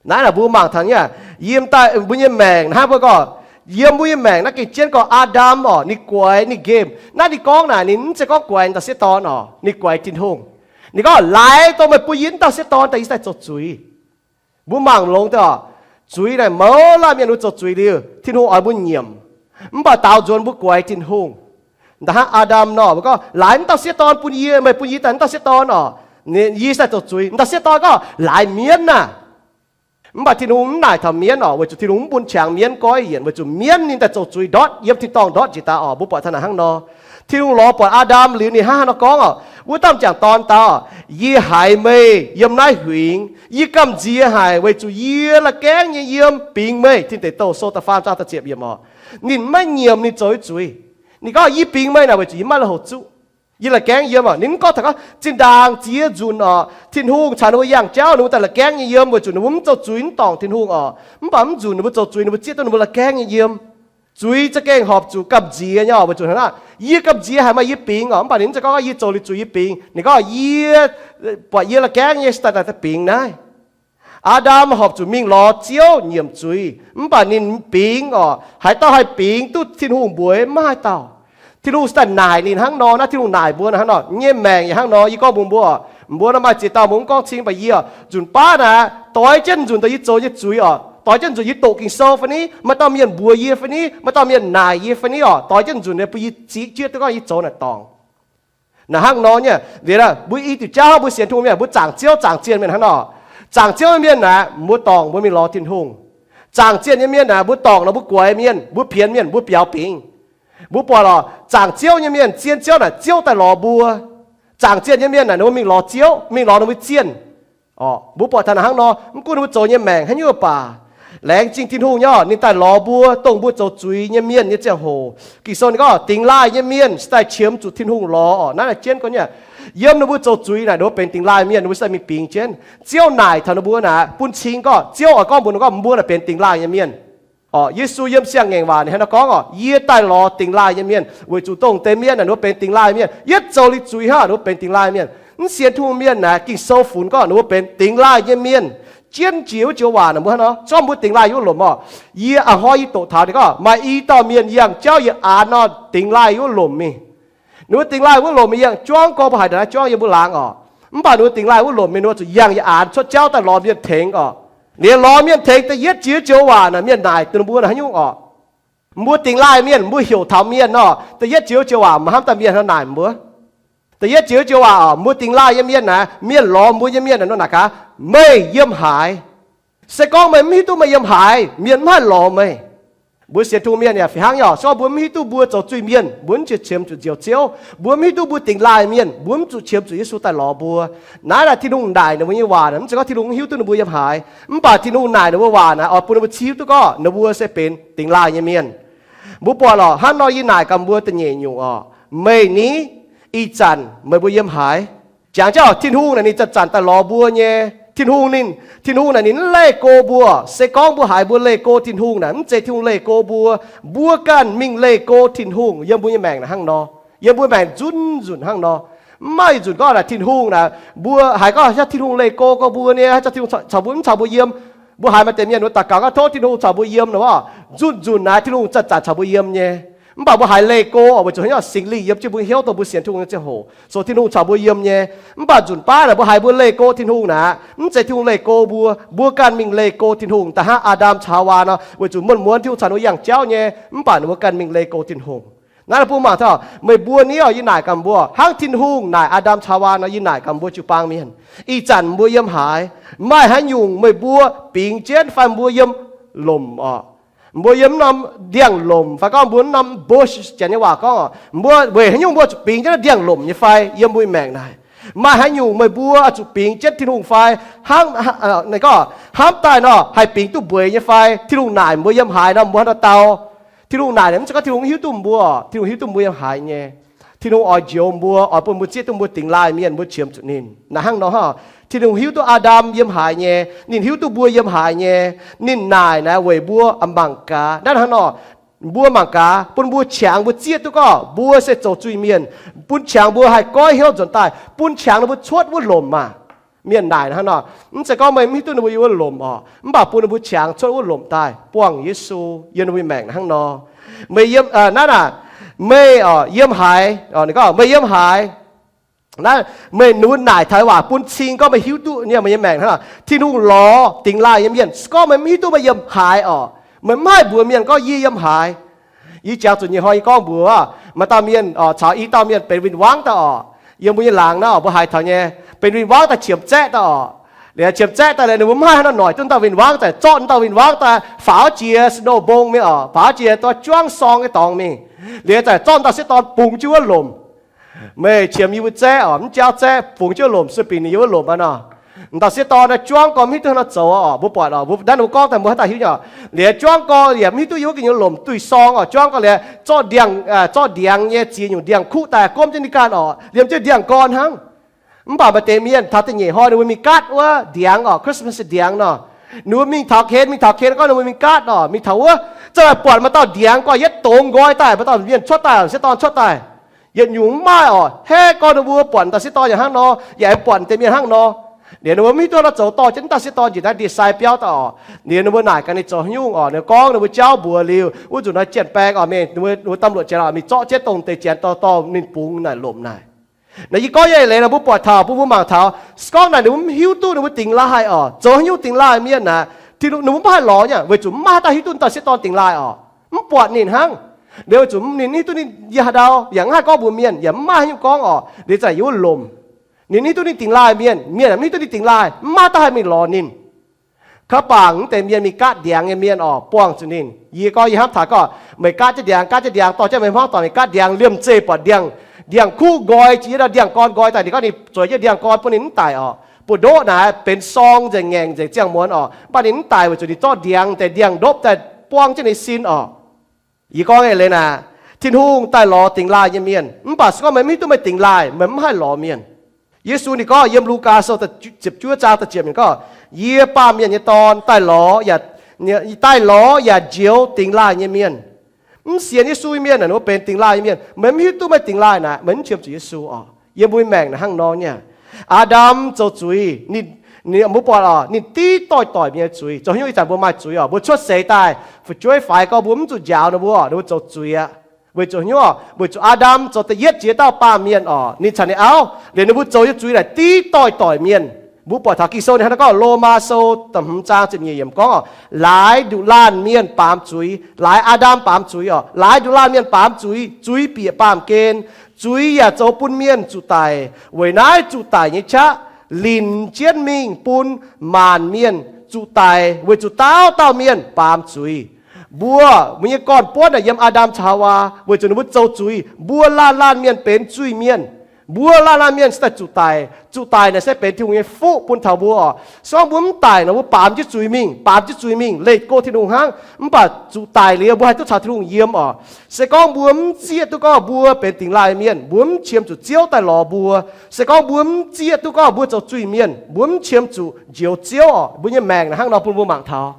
Naaiv naaic mbuo mangc taux nyei, yiem daaih mbuo nyei maengc hnangv, mbuo gorngv, yiem mbuo nyei maengc naaiv gengh jienv gorngv Aa^ndam oc, ninh guaix ninh nqemh. Naaiv ninh gorngv naaic ninh mv zeiz gorngv guaix dauh sieqv dorn oc, ninh guaix Tin-Hungh. Ninh gorngv, laaix dongh meih bun yie wuov dauh sieqv dorn daaih, yie daaih zoux zuiz. Mbuo mangc longx deix oc, zuiz naaic mouz laanh mienh mbuo zoux zuiz liuz Tin-Hungh oix mbuo nyiemc. Mv baac daaux nzuonx mbuo guaix Tin-Hungh. Nda hnangv Aa^ndam nor, mbuo gorngv, laaix wuov dauh sieqv dorn bun yie, meih bun yie daaih wuov dauh sieqv dorn oc, yie daaih zoux zuiz. Dauh sieqv dorn gorngv, laaix mienv naaic. Mv baac Tin-Hungh mv naaic taux mienv oc, weic zuqc Tin-Hungh mv bun qangx mienv goiv yienc, weic zuqc mienv ninh daaih zoux zuiz ndortv, yiem tin-dorngh ndortv jiex daaih oc. Mbuo buatc taux naaic hnangv nor. Tin-Hungh lorz buatc Aa^ndam liuz ninh hnangv haaix nor gorngv oc, wuov dauh m'jangc dorn dau, Yie haiz meih yiem naaiv huingx. Yie gamh nziex haic weic zuqc yie la'gaengv nyei yiem bingx meih. Tin Deic Douh sou da'faam zaang da'ziepc yiemc oc. Ninh maiv nyiemc ninh zoux nyei zuiz. Ninh gorngv, Yie bingx meih naaic weic zuqc yie maiv lui-houx zuqv. Yie la'gaengv yiem oc. Ninh mv gorngv taux gorngv zinh ndaangc ziex nzunc oc, Tin-Hungh caux ninh mbuo yangh jauv, ninh mbuo daaih la'gaengv nyei yiem weic zuqc ninh mbuo mv zoux zuiz, mv dorngc Tin-Hungh oc. Mv baac mv nzunc ninh mbuo zoux zuiz, ninh mbuo zieqv duqv ninh mbuo la'gaengv nyei yiem. Zuiz za'gengh horpc zuqc gamh nziex nyei oc, weic zuqc hnangv naaic, Yie gamh nziex haic, maaih yie bingx oc. Mv baac ninh mv zeiz gorngv yie zoux liuz zuiz yie bingx. Ninh gorngv, Yie buatc yie la'gaengv nyei se daaih daaih bingx naaiv. Aa^ndam horpc zuqc mingh lorz Ziouv nyiemc zuiz, mv baac ninh bingx oc. Haaix dauh haih bingx duqv Tin-Hungh mbuox? Maiv maaih dauh. Tin-Hungh se daaih naaic ninh hnangv nor. Naaiv Tin-Hungh naaic mbuo hnangv nor. Nyei maengc yaac hnangv nor. Yie gorngv mbuox mbuo, mbuo naaiv maaih ziex dauh mbuo mv gorngv cing, mv baac yie nzunc baav naaic doix jienv nzunc daaih yie zoux nyei zuiz oc. Doix jienv nzunc yie doqc Ging-Sou fai ni, maaih dauh mienh mbuox yie fai ni, maaih dauh mienh naaic yie fai ni oc. Doix jienv nzunc bun yie zieqv jienv duqv gorngv yie zoux naaic dorngc. Naaic hnangv nor nyei. Liuz mbuo i diuc jauv mbuo sienx Tin-Hungh mienh, mbuo zaangc Ziouv zaangc zienh mienh hnangv nor. Zaangc Ziouv nyei mienh naaic, mbuo dorngc mbuo mingh lorz Tin-Hungh. Zaangc zienh nyei mienh naaic, mbuo dorngc nor mbuo guaix mienh, mbuo pienx mienh, mbuo biaux bingx. Mbuo buatc lorqc, zaangc Ziouv nyei mienh, zien Ziouv naaic, Ziouv daaih lorz mbuo. Zaangc zienh nyei mienh naaic, ninh mbuo mingh lorz Ziouv, mingh lorz ninh mbuo zienh. Mbuo buatc taux naaic hnangv nor, mv gunv ninh mbuo zoux nyei maengc haaix nyungc baac, laengz zingh Tin-Hungh nyei, ninh daaih lorz mbuo, dongh mbuo zoux zuiz nyei mienh nyei ziangh hoc. Ging-Sou ninh gorngv, Dingx laaih nyei mienh se daaih qiemx zuqc Tin-Hungh lorz oc. Naaiv naaic jienv gorngv nyei, yiem ninh mbuo zoux zuiz naaic, ninh mbuo benx dingx laaih mienh, ninh mbuo se daaih mingh bingx jienv. Ziouv naaic taux ninh mbuo naaic, bun cing gorngv, Ziouv oix gorngv mbuox ninh gorngv, mbuo naaic benx dingx laaih nyei mienh. Orqc, Yesu yiem siang-ngaengc waac ninh hnangv naaiv gorngv orqc, Yie daaih lorz dingx laaih nyei mienh, weic zuqc dongh deix mienh naaic ninh mbuo benx dingx laaih mienh. Yietv zoux liuz zuiz hnangv ninh mbuo benx dingx laaih mienh. Mv sienx Tin-Hungh mienh naaic, Ging-Sou funx gorngv ninh mbuo benx dingx laaih nyei mienh. Jienv jiex wuov joux waac naaic mbuo hnangv nor, zorqv mbuo dingx laaih yiem wuov lomc orqc. Yie a'hnoi yie doqc taux ninh gorngv maaih i dauh mienh yangh jauv yie aanx nor, dingx laaih yiem wuov lomc mingh. Ninh mbuo dingx laaih wuov lomc mingh yangh juangv gorngv mbuo haiz ndongc naaiv juangv yiem mbuo laangz orqc. Mv baac ninh mbuo dingx laaih wuov lomc mingh ninh mbuo zuqc yangh yie aanx cuotv jauv daaih lorz mienh tengx orqc. Liuz lorz mienh tengx da'yietv jiex wuov joux waac naaic mienh naaic dongh mbuo naaic haaix nyungc orqc. Mbuo dingx laaih mienh, mbuo heuc taux mienh orqc, da'yietv jiex wuov joux waac maiv hnamv daaih mienh hnangv naaic mbuo. Da'yietv jiex wuov joux waac orqc, mbuo dingx laaih nyei mienh naaic, mienh lorz mbuo nyei mienh naaic nor naaic gaax, Meih yiem haaix? Se gorngv meih mv hiuv duqv meih yiem haaix, mienh mv haih lorz meih. Mbuo sienx Tin-Hungh mienh yaac fih hnangv nyei orqc. Se gorngv mbuo mv hiuv duqv mbuo zoux zuiz mienh, mbuo mv qiemx zuqc njoux Ziouv. Mbuo mv hiuv duqv mbuo dingx laaih mienh, mbuo mv zuqc qiemx zuqc Yesu daaih lorz mbuo. Naaiv naaic Tin-Hungh naaic ninh mbuo nyei waac naaic, mv zeiz gorngv Tin-Hungh mv hiuv duqv ninh mbuo yiem haaix, mv baac Tin-Hungh naaic ninh mbuo waac naaic oix bun ninh mbuo hiuv duqv gorngv ninh mbuo se benx dingx laaih nyei mienh. Mbuo buatc lorqc, hnangv nor yie naaic gaax mbuo da'nyeic nyungc orqc, Meih ni, ih zanc meih mbuo yiem haaix? Jangx jauv Tin-Hungh naaic ninh zanc-zanc daaih lorz mbuo nyei. Tin-Hungh ninh, Tin-Hungh naaic ninh mv leih go mbuo. Se gorngv mbuo haiz mbuo leih go Tin-Hungh naaic, mv zeiz Tin-Hungh leih go mbuo. Mbuo ganh mingh leih go Tin-Hungh yiem mbuo nyei maengc naaic hnangv nor. Yiem mbuo maengc zunv nzunc hnangv nor. Mv maaih nzunc gorngv naaic Tin-Hungh naaic, mbuo haiz gorngv haaix Tin-Hungh leih go gorngv mbuo nyei, haaix Tin-Hungh caux mbuo mv caux mbuo yiem. Mbuo haiz maaih deix mienh mbuo daux gaux gorngv tov Tin-Hungh caux mbuo yiem nor, zunv nzunc naaic Tin-Hungh zanc-zanc caux mbuo yiem nyei. Mv baac mbuo haiz leih go orqc, weic zuqc hnangv Singx Lingh yiem jienv mbuo hnyouv dongh mbuo sienx Tin-Hungh nyei ziangh hoc, so Tin-Hungh caux mbuo yiem nyei. Mv baac nzunc baav naaic mbuo haiz mbuo leih go Tin-Hungh naaic, mv zeiz Tin-Hungh leih go mbuo. Mbuo ganh mingh leih go Tin-Hungh daaih hnangv Aa^ndam caux Haawaa nor, weic zuqc muonz-muonz Tin-Hungh caux ninh mbuo yangh jauv nyei, mv baac ninh mbuo ganh mingh leih go Tin-Hungh. Naaiv bun mangc taux, meih mbuo ni orqc, yie naaic gaax mbuo, hnangv Tin-Hungh naaic Aa^ndam caux Haawaa nor, yie naaic gaax mbuo jiu-baang mienh, ih zanc mbuo yiem haaix? Maaih haaix nyungc meih mbuo bingx jienv fai mbuo yiem lomc orqc? Mbuo yiem norm ndiangx-lomc fai gorngv mbuo norm bush, Janx nyei waac gorngv orqc, mbuo weic haaix nyungc mbuo zuqc bingx jienv ndiangx-lomc nyei fai yiem mbuo maengc naaic? Maaih haaix nyungc meih mbuo zuqc bingx jienv Tin-Hungh fai? Hnangv, gorngv hnamv daaih nor haih bingx duqv mbueiz nyei fai? Tin-Hungh naaic mbuo yiem haaix nor, mbuo hnangv nor dau. Tin-Hungh naaic mv zeiz gorngv Tin-Hungh hiuv duqv mbuo, Tin-Hungh hiuv duqv mbuo yiem haaix nyei. Tin-Hungh oix njoux mbuo, oix bun mbuo zieqv duqv mbuo dingx laaih mienh, mbuo qiemx zuqc ninh. Naaic hnangv nor hnangv, Tin-Hungh hiuv duqv Aa^ndam yiem haaix nyei, ninh hiuv duqv mbuo yiem haaix nyei. Ninh naaic naaic weic mbuo mangc gaax. Naaiv hnangv nor, mbuo mangc gaax, bun mbuo qangx mbuo zieqv duqv gorngv mbuo se zoux zuiz mienh, bun qangx mbuo haih goiv hnyouv nzuonx daaih, bun qangx ninh mbuo cuotv wuov lomc maah. Mienh naaic hnangv nor, mv zeiz gorngv meih mv hiuv duqv ninh mbuo yiem wuov lomc orqc, mv baac bun ninh mbuo qangx cuotv wuov lomc daaih buangh Yesu yiem ninh mbuo maengc hnangv nor. Meih yiem, naaiv naaic, meih orqc, yiem haaix? Ninh gorngv meih yiem haaix? Naaiv meih nunc naaic taux waac bun cing gorngv meih hiuv duqv nyei meih nyei maengc hnangv nor. Tin-Hungh lorz dingx laaih nyei mienh, se gorngv meih mv hiuv duqv meih yiem haaix orqc, meih mv haih mbuox mienh gorngv yie yiem haaix. Yie jangx zuqc nyei hnoi yie gorngv mbuox maaih dauh mienh caux i dauh mienh benx win-wangv daaih orqc. Yiem mbuo nyei laangz naaiv orqc, mbuo haiz taux nyei, benx win-wangv daaih qiemx zaeqv daaih orqc. Liuz qiemx zaeqv daaih liuz ninh mbuo mv haih haaix nor noic duqv dauh win-wangv, zaeqc zorqv dauh win-wangv daaih faaux jiex snow mbong mingh oc, faaux jiex dorh juangv sorng nyei dorngx mingh. Liuz zaeqc zorqv dauh sieqv dorn bungx jienv wuov lomc. Meih qiemx yie mbuo zaeqv oc, mv jaauv zaeqv, bungx jienv wuov lomc, sueih binc ninh yiem wuov lomc aqv nor. Dauh sieqv dorn naaiv juangv gorn mv hiuv duqv haaix nor zoux oc. Mbuo buatc oc, mbuo naaiv mbuo gorngv daaih mbuo haaix dauh hiuv nyei oc. Liuz juangv gorn yaac mv hiuv duqv yiem wuov gu'nyuoz lomc duih sorng oc. Juangv gorn liuz zorqv ndiangx, zorqv ndiangx nyei ziex nyungc ndiangx-kuqv daaih gomv jienv ninh ganh oc, liemh jienv ndiangx-gorn hnangv. Mv baac maaih deix mienh taux da'nyeic hnoi ninh mbuo mingh gaatv wuov ndiangx oc, Christmas ndiangx nor. Ninh mbuo mingh taux ken, mingh taux ken gorngv ninh mbuo mingh gaatv oc, mingh taux wuov, za'gengh buatc maaih dauh ndiangx gorn yietv dongz nqoi daaih, maaih dauh mienh cuotv daaih, sieqv dorn cuotv daaih. Yietc nyungc mv maaih oc. Hnangv gorngv ninh mbuo buatc dauh sieqv dorn yaac hnangv nor, yaac aengx buatc deix mienh hnangv nor. Liuz ninh mbuo mv hiuv duqv nor zoux dorh jienv dauh sieqv dorn njiec naaiv ndie-sai biauv daaih oc. Liuz ninh mbuo naaic gaax ninh zoux haaix nyungc oc. Ninh gorngv ninh mbuo jauv mbuox liuz, wuov nzunc naaiv janx-baeng oc, mingh ninh mbuo ตำรวจ janx oc, mingh zorqv jienv dongh deix janx dorh dorh ninh bungx naaic lomc naaic. Naaiv yie gorngv nyei eix leiz nor, mbuo buatc taux, mbuo mbuo mangc taux, se gorngv naaic ninh mbuo mv hiuv duqv ninh mbuo dingx laaih oc, zoux haaix nyungc dingx laaih mienh naaic, ninh mbuo mv haih lorz nyei, weic zuqc mv maaih haaix dauh hiuv duqv dauh sieqv dorn dingx laaih oc. Mv buatc ninh hnangv. Liuz weic zuqc ninh hiuv duqv ninh yiem haaix ndau, yaac mv haih gorngv mbuox mienh, yaac mv maaih haaix nyungc gorngv oc. Liuz zanc yiem wuov lomc, ninh mv hiuv duqv ninh dingx laaih mienh, mienh yaac mv hiuv duqv ninh dingx laaih, mv maaih dauh haih mingh lorz ninh. Kaux bangc mv deix mienh mingh gaatv ndiangx nyei mienh oc, buangh zuqc ninh. Yie gorngv yie hnamv taux gorngv meih gaatv jienv ndiangx, gaatv jienv ndiangx, dorh jienv meih hmuangv doic mingh gaatv ndiangx, liemh zeih buatc ndiangx-kuv nqoi, jiex yietc dauh ndiangx-gorn nqoi daaih, ninh gorngv ninh zueiz jienv ndiangx-gorn bun ninh mv daic oc. Buoz-ndoqv naaic benx sorng nzengc, ngaengc nzengc, ziangh muonz oc, mv baac ninh mv daic weic zuqc ninh zorqv ndiangx deix ndiangx-ndopv daaih buangv jienv ninh sin oc. Yie gorngv eix leiz naaic, Tin-Hungh daaih lorz dingx laaih nyei mienh. Mv baac se gorngv meih mv hiuv duqv meih dingx laaih, meih mv haih lorz mienh. Yesu ninh gorngv yiem Lugaa Sou ziepc juov zaang da'ziepc yiemc gorngv, Yie, Baamh Mienh nyei Dorn, daaih lorz yaac, daaih lorz yaac njoux dingx laaih nyei mienh. Mv sienx Yesu nyei mienh naaic, ninh mbuo benx dingx laaih nyei mienh. Meih mv hiuv duqv meih dingx laaih naaic, meih mv qiemx zuqc Yesu oc. Yiem mbuo nyei maengc naaic hnangv nor nyei. Aa^ndam zoux zuiz, ninh, mbuo buatc oc, ninh div doix-doic mienh nyei zuiz. Zoux haaix nyungc ih zanc mbuo maaih zuiz oc, mbuo cuotv seix daaih, fu'jueiv faix gorngv mbuo mv zuqc njaaux ninh mbuo, ninh mbuo zoux zuiz aqv. Weic zuqc haaix nyungc? Weic zuqc Aa^ndam zoux da'yietv jiex dauh baamh mienh oc, ninh caux ninh auv, liuz ninh mbuo zoux nyei zuiz naaic div doix-doic mienh. Mbuo buatc taux Ging-Sou ninh hnangv naaiv gorngv, Lomaa Sou da'hmz zaang ziepc nyeic yiemc gorngv oc, laaix nduqc laanh mienh baamz zuiz, laaix Aa^ndam baamz zuiz oc, laaix nduqc laanh mienh baamz zuiz, zuiz bieqc baamh gen, zuiz yaac zoux bun mienh zuqc daic. Weic naaiv zuqc daic nyei qaqv linc jienv mingh bun maanc mienh zuqc daic, weic zuqc dauh dauh mienh baamz zuiz. Mbuo, mbuo nyei gorn-buonv naaic yiem Aa^ndam caux Haawaa, weic zuqc ninh mbuo zoux zuiz, mbuo laanh laanh mienh benx zuiz-mienh. Mbuo laanh laanh mienh se daaih zuqc daic. Zuqc daic naaic se benx Tin-Hungh nyei fuqv bun taux mbuo oc. Se gorngv mbuo mv daic nor, mbuo baamz jienv zuiz mingh, baamz jienv zuiz mingh, leih go Tin-Hungh hnangv. Mv baac zuqc daic liuz, mbuo haih duqv caux Tin-Hungh yiem oc. Se gorngv mbuo mv zieqv duqv gorngv mbuo benx dingx laaih mienh, mbuo mv qiemx zuqc Ziouv daaih lorz mbuo. Se gorngv mbuo mv zieqv duqv gorngv mbuo zoux zuiz-mienh, mbuo mv qiemx zuqc njoux Ziouv oc. Mbuo nyei maengc naaic hnangv nor bun mbuo mangc taux.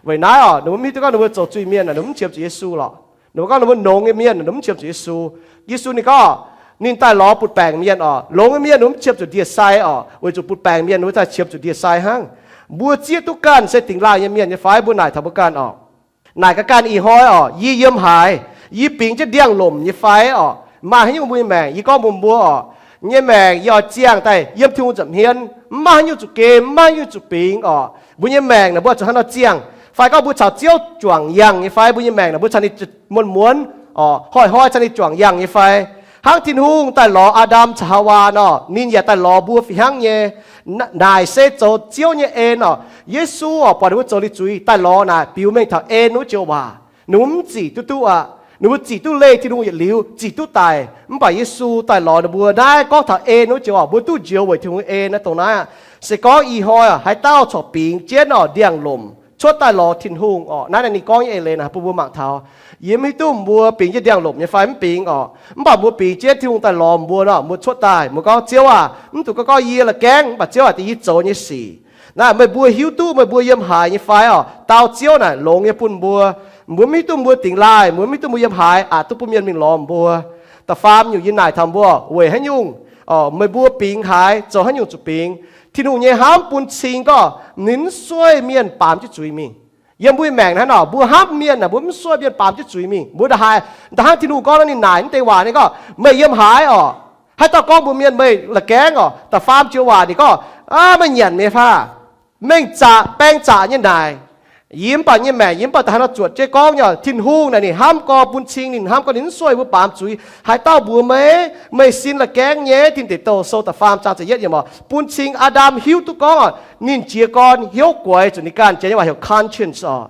Weic naaiv oc, ninh mbuo mv hiuv duqv gorngv ninh mbuo zoux zuiz-mienh naaic, ninh mv qiemx zuqc Yesu lorqc. Ninh mbuo gorngv ninh mbuo nongx nyei mienh naaic, ninh mv qiemx zuqc Yesu. Yesu ninh gorngv, ninh daaih lorz butv-baengc mienh oc. Longx nyei mienh ninh mv qiemx zuqc ndie-sai oc, weic zuqc butv-baengc mienh ninh mbuo daaih qiemx zuqc ndie-sai hnangv. Mbuo zieqv duqv ganh se dingx laaih nyei mienh nyei fai? Mbuo naaic taux mbuo ganh oc. Naaic gaax ganh ih hnoi oc, yie yiem haaix? Yie bingx jienv ndiangx-lomc nyei fai oc? Maaih haaix nyungc mbuo nyei maengc, yie gorngv mbuox mbuo oc, nyei maengc yie oix ziangh daaih yiem Tin-Hungh nza'hmien, mv maaih haaix nyungc zuqc gem, mv maaih haaix nyungc zuqc bingx oc. Mbuo nyei maengc naaic mbuo zuqc hnangv nor ziangh. Fai gorngv mbuo caux Ziouv juangc yangh nyei fai? Mbuo nyei maengc naaic mbuo caux ninh muonz-muonz oc, hnoi-hnoi caux ninh juangc yangh nyei fai? Hnangv Tin-Hungh daaih lorz Aa^ndam caux Haawaa nor, ninh yaac daaih lorz mbuo fih hnangv nyei. Naaic se zoux Ziouv nyei en oc. Yesu oc, buatc ninh mbuo zoux liuz zuiz daaih lorz naaic, biux mengh taux en wuov joux waac. Ninh mbuo mv zic duqv duqv aqv. Ninh mbuo zic duqv leih Tin-Hungh yietc liuz, zic duqv daic. Mv baac Yesu daaih lorz ninh mbuo naaiv gorngv taux en wuov joux oc, mbuo duqv njoux weic Tin-Hungh en naaiv dongh naaiv aqv. Se gorngv ih hnoi oc, haaix dauh corc bingx jienv oc ndiangx-lomc cuotv daaih lorz Tin-Hungh oc, naaiv ninh gorngv nyei eix leiz naaic bun mbuo mangc taux. Yie mv hiuv duqv mbuo bingx jienv ndiangx-lomc nyei fai mv bingx oc. Mv baac mbuo bingx jienv Tin-Hungh daaih lorz mbuo nor, mbuo cuotv daaih mbuo gorngv, Ziouv aac, mv dungx gorngv gorngv yie la'gaengv, mv baac Ziouv aac, dongh yie zoux nyei sic. Naaiv meih mbuo hiuv duqv meih mbuo yiem haaix nyei fai oc? Dau Ziouv naaic longx nyei bun mbuo. Mbuo mv hiuv duqv mbuo dingx laaih, mbuo mv hiuv duqv mbuo yiem haaix, aqc duqv bun mienh mingh lorz mbuo. Da'faam nyungc yie naaic taux mbuo, weic haaix nyungc, meih mbuo bingx haaix, zoux haaix nyungc zuqc bingx, Tin-Hungh nyei hnamv bun cing gorngv ninh mv sueih mienh baamz jienv zuiz mingh. Yiem mbuo nyei maengc naaiv nor, mbuo hnamv mienh aah, mbuo mv sueih mienh baamz jienv zuiz mingh. Mbuo nda'haaix, nda'hnangv Tin-Hungh gorngv naaiv ninh naaic mv deix waac ninh gorngv, meih yiem haaix oc? Haaix dauh gorngv mbuox mienh meih la'gaengv oc, da'faam joux waac ninh gorngv, aav, meih nyanc meih faah, mengh zaqc baeng zaqc nyei naaic, Yie mv baac nyei maengc, yie mv baac da'haaix nor zuotc jienv gorngv nyei, Tin-Hungh naaic ninh hnamv gorx bun cing, ninh hnamv gorx ninh mv sueih mbuo baamz zuiz. Haaix dauh mbuox meih, meih sin la'gaengv nyei. Tin Deic Douh Sou da'faam zaang ziepc yietv yiemc oc, bun cing Aa^ndam hiuv duqv gorngv oc, ninh jiez gorn hnyouv guaix zuqc ninh ganh jiex nyei waac heuc conscience oc.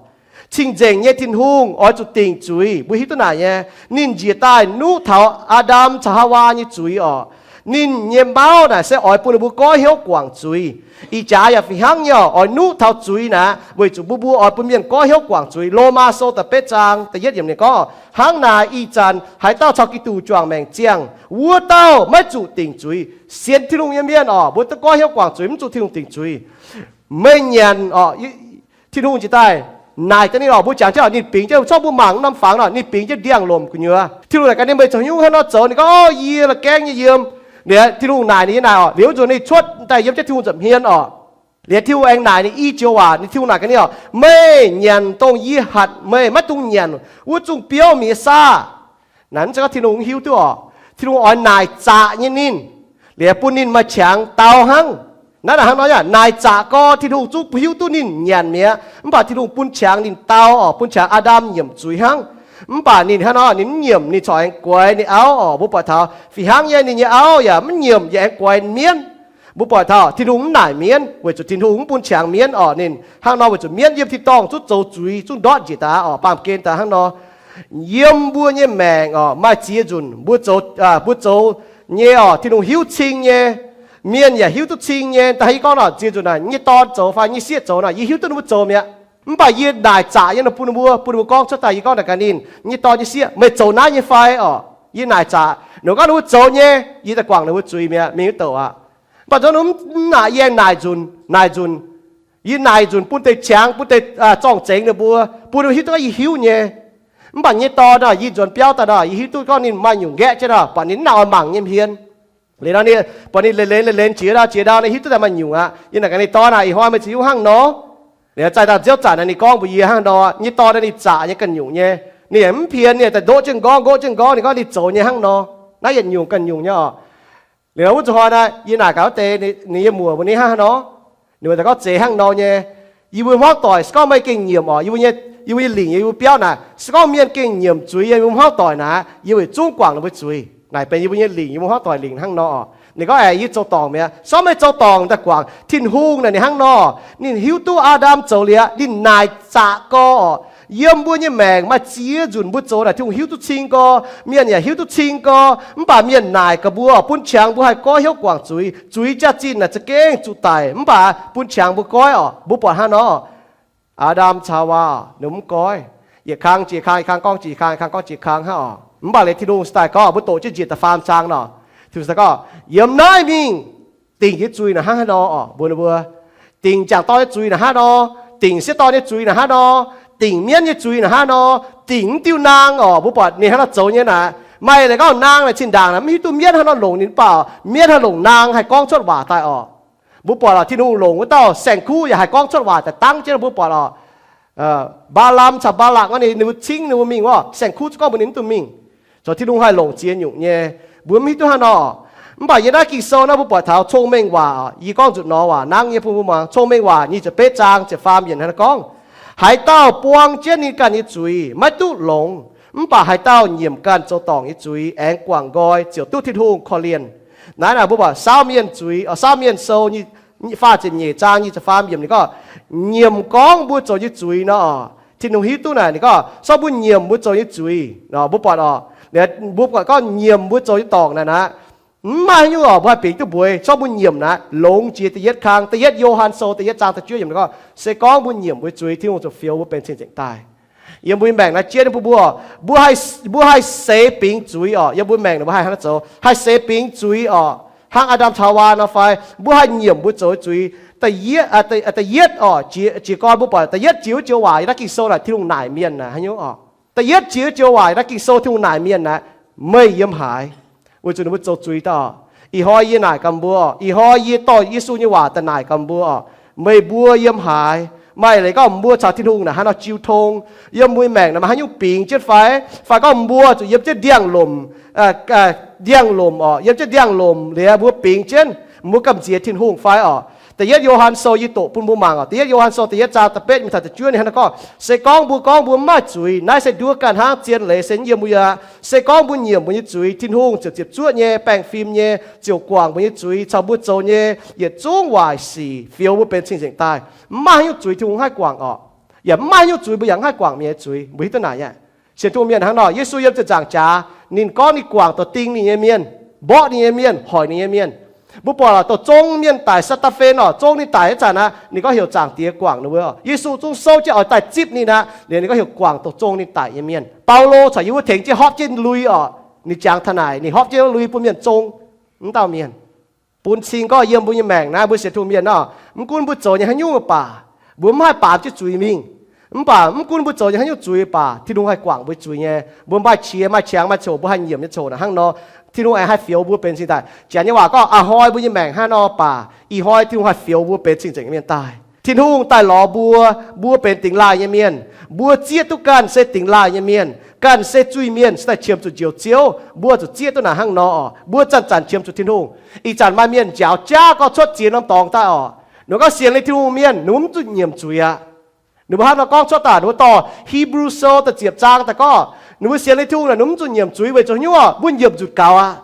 Cing-nzengc nyei Tin-Hungh oix zuqc dingc zuiz. Mbuo hiuv duqv naaic nyei, ninh njiec daaih nuqv taux Aa^ndam caux Haawaa nyei zuiz oc. Ninh nyei mauv naaic se oix bun ninh mbuo goiv hnyouv guangc zuiz. Ih jaax yaac fih hnangv nyei oc, oix nuqv taux zuiz naaic weic zuqc mbuo, mbuo oix bun mienh goiv hnyouv guangc zuiz. Lomaa Sou da'betv zaang da'yietv yiemc ninh gorngv, hnangv naaic ih zanc haaix dauh caux Giduc juangc maengc ziangh, wuov dauh maiv zuqc dingc zuiz. Sienx Tin-Hungh nyei mienh oc, mbuo duqv goiv hnyouv guangc zuiz, mv zuqc Tin-Hungh dingc zuiz. Meih nyanc oc, Tin-Hungh njiec daaih naaic daaih ninh oc, mbuo jangx jienv oc, ninh bingx jienv, corc mbuo mangc norm fangx oc, ninh bingx jienv ndiangx-lomc gu'nyuoz. Tin-Hungh naaic gaax ninh, meih zoux haaix nyungc hnangv nor zoux? Ninh gorngv, Orv, yie la'gaengv nyei yiem. Liuz Tin-Hungh naaic ninh nyei naaic oc, liuz zuqc ninh cuotv daaih yiem jienv Tin-Hungh nza'hmien oc. Liuz Tin-Hungh aengx naaic ninh i joux waac, ninh Tin-Hungh naaic gaax ninh oc, meih nyanc dongh yie hatc meih maiv dungx nyanc wuov zungh biouv mi'aqv saah? Naaic mv zeiz gorngv Tin-Hungh hiuv duqv oc. Tin-Hungh oix naaic zaqc nyei ninh, liuz bun ninh maaih qangx dau hnangv. Naaiv naaic hnangv nor, naaic zaqc gorx Tin-Hungh zungv hiuv duqv ninh nyanc mi'aqv, mv baac Tin-Hungh bun qangx ninh dau oc, bun qangx Aa^ndam nyiemc zuiz hnangv. Mv baac ninh hnangv nor, ninh mv nyiemc, ninh corc aengx guaix ninh auv oc. Mbuo buatc taux fih hnangv nyei, ninh nyei auv yaac mv nyiemc, yaac aengx guaix mienv. Mbuo buatc taux Tin-Hungh mv naaic mienv weic zuqc Tin-Hungh mv bun qangx mienv oc. Ninh hnangv nor weic zuqc mienv yiem tin-dorngh zungv zoux zuiz, zungv ndortv njiec daaih oc, baamh gen daaih hnangv nor. Yiem mbuo nyei maengc oc, maaih ziex nzunc mbuo zoux, mbuo zoux nyei oc, Tin-Hungh hiuv cing nyei. Mienh yaac hiuv duqv cing nyei. Da'haaix yie gorngv nor, ziex nzunc naaic nyei dorn zoux fai nyei sieqv zoux nor, yie hiuv duqv ninh mbuo zoux mi'aqv. Mv baac yie naaic zaqc nyei nor bun ninh mbuo, bun ninh mbuo gorngv cuotv daaih, yie gorngv naaic gaax ninh, nyei dorn nyei sieqv, meih zoux naaiv nyei fai oc? Yie naaic zaqc. Ninh gorngv ninh mbuo zoux nyei, yie daaih guangc ninh mbuo zuiz mi'aqv, mingh wuov douc aqv. Mv baac zoux ninh mv naaic, yie aengx naaic nzunc, naaic nzunc. Yie naaic nzunc bun deix qangx, bun deix zorng-zengx ninh mbuo, bun ninh mbuo hiuv duqv gorngv yie hiuv nyei. Mv baac nyei dorn nor, yie nzuonx biauv daaih nor, yie hiuv duqv gorngv ninh maaih nyungc nqaeqv jienv nor, buatc ninh mv nangc oix mangc nyei hmien. Liuz nor, buatc ninh leiz-leiz leiz-leiz jiex ndau jiex ndau, ninh hiuv duqv daaih maaih nyungc aqv. Yie naaic gaax ninh, dorn aac, ih hnoi meih zuqc hiuv hnangv nor. Liuz zaih daaih nziouv zanc naaic ninh gorngv mbuox yie hnangv nor, nyei dorn naaiv ninh zaqc nyei ganh nyungc nyei. Ninh yaac mv pien, ninh daaih ndoqv jienv nqorngv, nqoqv jienv nqorngv, ninh gorngv ninh zoux nyei hnangv nor. Naaiv yietc nyungc ganh nyungc nyei oc. Liuz wuov zuqc hnoi naaic, yie naaic gaax wuov deix ninh nyei muoc mbuo ni hnangv nor, ninh mbuo daaih gorngv zeiz hnangv nor nyei. Yie mbuo hmuangv doic, se gorngv meih gengh nyiemc oc, yie mbuo nyei lingc, yie mbuo biauv naaic, se gorngv mienh gengh nyiemc zuiz yie mbuo hmuangv doic naaic, yie weic zungv guangc ninh mbuo zuiz. Naaic benx yie mbuo nyei lingc, yie mbuo hmuangv doic lingc hnangv nor oc. Ninh gorngv, aeqv, yie zoux dorngc mi'aqv. Se gorngv meih zoux dorngc daaih guangc, Tin-Hungh naaic ninh hnangv nor, ninh hiuv duqv Aa^ndam zoux liuz, ninh naaic zaqc gorx oc. Yiem mbuo nyei maengc maaih ziex nzunc mbuo zoux naaic Tin-Hungh hiuv duqv cing gorx. Mienh yaac hiuv duqv cing gorx. Mv baac mienh naaic gaax mbuo oc, bun qangx mbuo haih goiv hnyouv guangc zuiz. Zuiz jaax-zinh naaic za'gengh zuqc daic, mv baac bun qangx mbuo goiv oc. Mbuo buatc hnangv nor, Aa^ndam caux Haawaa ninh mv goiv. Yietc kang jiex kang, yietc kang gorngv jiex kang, yietc kang gorngv jiex kang hnangv oc. Mv baac liuz Tin-Hungh se daaih gorngv mbuo doqc jienv njiec da'faam zaang nor, Tin-Hungh se gorngv, yiem naaiv mingh dingc nyei zuiz naaic hnangv haaix nor oc, mbuox ninh mbuo. Dingc jangc dorn nyei zuiz naaic hnangv nor, dingc sieqv dorn nyei zuiz naaic hnangv nor, dingc mienv nyei zuiz naaic hnangv nor, dingc mv diuh naang oc. Mbuo buatc ninh hnangv nor zoux nyei naaic, maaih leiz gorngv naang naaic zinh ndaangc naaic mv hiuv duqv mienv hnangv nor longc ninh mv baac mienv hnangv longc naang haih gorngv cuotv waac daaih oc. Mbuo buatc oc, Tin-Hungh longc wuov dauh saeng-kuv yaac haih gorngv cuotv waac daaih dangv jienv. Mbuo buatc oc, Mbaalam caux Mbaalakc gorngv ninh, ninh mbuo cingv ninh mbuo mingh wuov, saeng-kuv zungv gorngv mbuox ninh mv dungx mingh. Zoux Tin-Hungh haih longc ziex nyungc nyei. Mbuo mv hiuv duqv hnangv nor. Mv baac yiem naaiv Ging-Sou naaiv mbuo buatc taux cong-mengh waac, yie gorngv nzutc nor waac nangv nyei bun mbuo muangx. Cong-mengh waac nyic ziepc betv zaang ziepc faam yiemc hnangv naaiv gorngv, haaix dauh buang jienv ninh ganh nyei zuiz maiv duqv longx, mv baac haaix dauh nyiemc ganh zoux dorngc nyei zuiz aengx guangc nqoi ziouc duqv Tin-Hungh korv-lienh. Naaiv naaic mbuo buatc Saauv Mienh zuiz, Saauv Mienh Sou faah ziepc nyeic zaang nyic ziepc faam yiemc ninh gorngv, nyiemc gorngv mbuo zoux nyei zuiz nor, Tin-Hungh hiuv duqv naaic ninh gorngv, se gorngv mbuo nyiemc mbuo zoux nyei zuiz, mbuo buatc oc, mbuo buatc gorngv nyiemc mbuo zoux nyei dorngc naaic naaic, mv maaih haaix nyungc oc mbuo haih bingx duqv mbuox. Se gorngv mbuo nyiemc naaic, longx jiex da'yietv kang, da'yietv Yo^han Sou da'yietv zaang da'juov yiemc ninh gorngv, se gorngv mbuo nyiemc mbuo zuiz, Tin-Hungh ziouc fioux mbuo benx cing-nzengc daaih. Yiem mbuo nyei maengc naaiv jienv bun mbuo, mbuo haih, mbuo haih seix bingx zuiz oc. Yiem mbuo maengc naaic mbuo haih hnangv naaiv zoux, haih seix bingx zuiz oc, hnangv Aa^ndam caux Haawaa nor fai? Mbuo haih nyiemc mbuo zoux nyei zuiz. Da'yietv, da'yietv oc, jiez gorn mbuo buatc da'yietv jiex wuov joux waac yiem naaiv Ging-Sou naaic Tin-Hungh naaic mienh naaic haaix nyungc oc? Da'yietv jiex wuov joux waac yiem naaiv Ging-Sou Tin-Hungh naaic mienh naaic, meih yiem haaix? Weic zuqc ninh mbuo zoux zuiz daaih oc. Ih hnoi yie naaic gaax mbuo, ih hnoi yie dorh Yesu nyei waac daaih naaic gaax mbuo oc. Meih mbuo yiem haaix? Maaih leiz gorngv mbuo caux Tin-Hungh naaic haaix nor jiu tong? Yiem mbuo maengc naaic maaih haaix nyungc bingx jienv fai? Fai gorngv mbuo zuqc yiem jienv ndiangx-lomc, ndiangx-lomc oc, yiem jienv ndiangx-lomc liuz mbuo bingx jienv, mbuo gamh nziex Tin-Hungh fai oc? Da'yietv Yo^han Sou yie doqc bun mbuo mangc oc. Da'yietv Yo^han Sou da'yietv zaang da'betv mingh taux da'juov ninh hnangv naaiv gorngv, se gorngv mbuo gorngv mbuo mv maaih zuiz, naaiv se nduov ganh hnangv, zien leiz se mv yiem mbuo aqv. Se gorngv mbuo nyiemc mbuo nyei zuiz, Tin-Hungh ziouc ziepc zuoqv nyei, baengh fim nyei, ziouc guangc mbuo nyei zuiz caux mbuo zoux nyei yietc zungv waaic sic, fioux mbuo benx cing-nzengc daaih. Mv maaih haaix nyungc zuiz Tin-Hungh mv haih guangc oc. Yaac mv maaih haaix nyungc zuiz mbuo yaac mv haih guangc mienh nyei zuiz. Mbuo hiuv duqv naaic aqv. Sienx Tin-Hungh mienh hnangv nor, Yesu yiem ziepc nzaangc jaax, ninh gorngv ninh guangc dongh ding ninh nyei mienh, mborqv ninh nyei mienh, hoic ninh nyei mienh. Mbuo buatc lorqc, dongh zong mienh daic, saa^taa^fen oc, zong ninh daic aqv zanc aqv, ninh gorngv heuc Zaangc Diex guangc ninh mbuo oc. Yesu zungv souv jienv oix daaih zipv ninh aqv, liuz ninh gorngv heuc guangc dongh zong ninh daic nyei mienh. Baulo caux Yesu tengx jienv hopv jienv lui oc. Ninh jangx taux naaic, ninh hopv jienv lui bun mienh zong wuov dauh mienh. Bun cing gorngv yiem mbuo nyei maengc naaiv, mbuo sienx Tin-Hungh mienh nor, mv gunv mbuo zoux nyei haaix nyungc baac, mbuo mv haih baamz jienv zuiz mingh. Mv baac mv gunv mbuo zoux nyei haaix nyungc zuiz baac, Tin-Hungh haih guangc mbuo zuiz nyei. Mbuo maaih qiex maaih qangx maaih coc, mbuo haih nyiemc nyei coc naaic hnangv nor, Tin-Hungh aengx haih fioux mbuo benx cing-nzengc daaih. Janx nyei waac gorngv, a'hnoi mbuo nyei maengc hnangv nor baac, ih hnoi Tin-Hungh haih fioux mbuo benx cing-nzengc mienh daaih. Tin-Hungh daaih lorz mbuo, mbuo benx dingx laaih nyei mienh. Mbuo zieqv duqv ganh se dingx laaih nyei mienh, ganh se zuiz-mienh, se daaih qiemx zuqc Njoux Ziouv. Mbuo zuqc zieqv duqv naaic hnangv nor oc. Mbuo zanc-zanc qiemx zuqc Tin-Hungh. Ih zanc maaih mienh njaaux jaav gorngv cuotv ziex norm dorngx daaih oc. Ninh gorngv sienx liuz Tin-Hungh mienh ninh mbuo mv zuqc nyiemc zuiz aqv. Ninh mbuo hnangv nor gorngv cuotv daaih, ninh mbuo dorh Hipv^lu Sou da'ziepc zaang daaih gorngv, ninh mbuo sienx liuz Tin-Hungh naaic ninh mbuo mv zuqc nyiemc zuiz weic zuqc haaix nyungc? Mbuo nyiemc nzutc gaux aqv.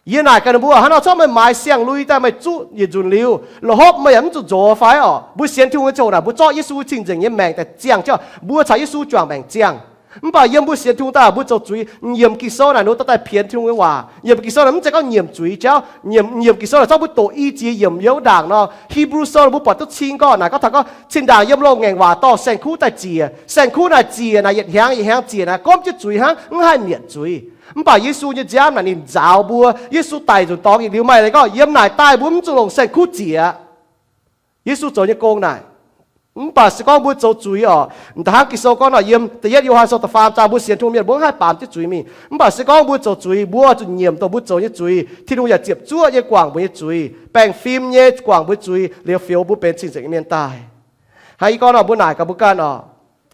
Yie naaic gaax ninh mbuo, hnangv nor cuotv meih maaiz siang-lui daaih, meih zuqv yietc nzunc liuz, la'hopv meih yaac mv zuqc nzox fai oc? Mbuo sienx Tin-Hungh nyei ziangh hoc naaic, mbuo zorqv Yesu cing-nzengc nyei maengc daaih ziangh jienv, mbuo caux Yesu juangc maengc ziangh. Mv baac yiem mbuo sienx Tin-Hungh daaih, mbuo zoux zuiz, nyiemc Ging-Sou naaic, ninh mbuo dorh daaih pienx Tin-Hungh nyei waac. Nyiemc Ging-Sou naaic mv zeiz gorngv nyiemc zuiz jauv. Nyiemc, nyiemc Ging-Sou naaic zorqv mbuo doqc i ziex yiemc yiem wuov ndaangc nor, Hipv^lu Sou mbuo buatc duqv cing gorngv naaic gorngv taux gorngv, cin-ndaangc yiem loz-ngaengc waac dorh saeng-kuv daaih ziec. Saeng-kuv naaic ziec naaic yietc hnyangx yietc hnyangx ziec naaic gomv jienv zuiz hnangv, mv haih mietc zuiz. Mv baac Yesu nyei nziaamv naaic ninh nzaaux mbuo. Yesu daic nzunc dorngx yietc liuz maaih leiz gorngv, yiem naaic daaih mbuo mv zuqc longc saeng-kuv ziec aqv. Yesu zoux nyei gong naaic. Mv baac se gorngv mbuo zoux zuiz oc, da'hnangv Ging-Sou gorngv nor, yiem da'yietv Yo^han Sou da'faam zaang, mbuo sienx Tin-Hungh mienh mbuo mv haih baamz jienv zuiz mingh. Mv baac se gorngv mbuo zoux zuiz, mbuo zuqc nyiemc dongh mbuo zoux nyei zuiz. Tin-Hungh yaac ziepc zuoqv nyei guangc mbuo nyei zuiz, baengh fim nyei guangc mbuo zuiz, liuz fioux mbuo benx cing-nzengc nyei mienh daaih. Hnangv yie gorngv nor, mbuo naaic gaax mbuo ganh oc,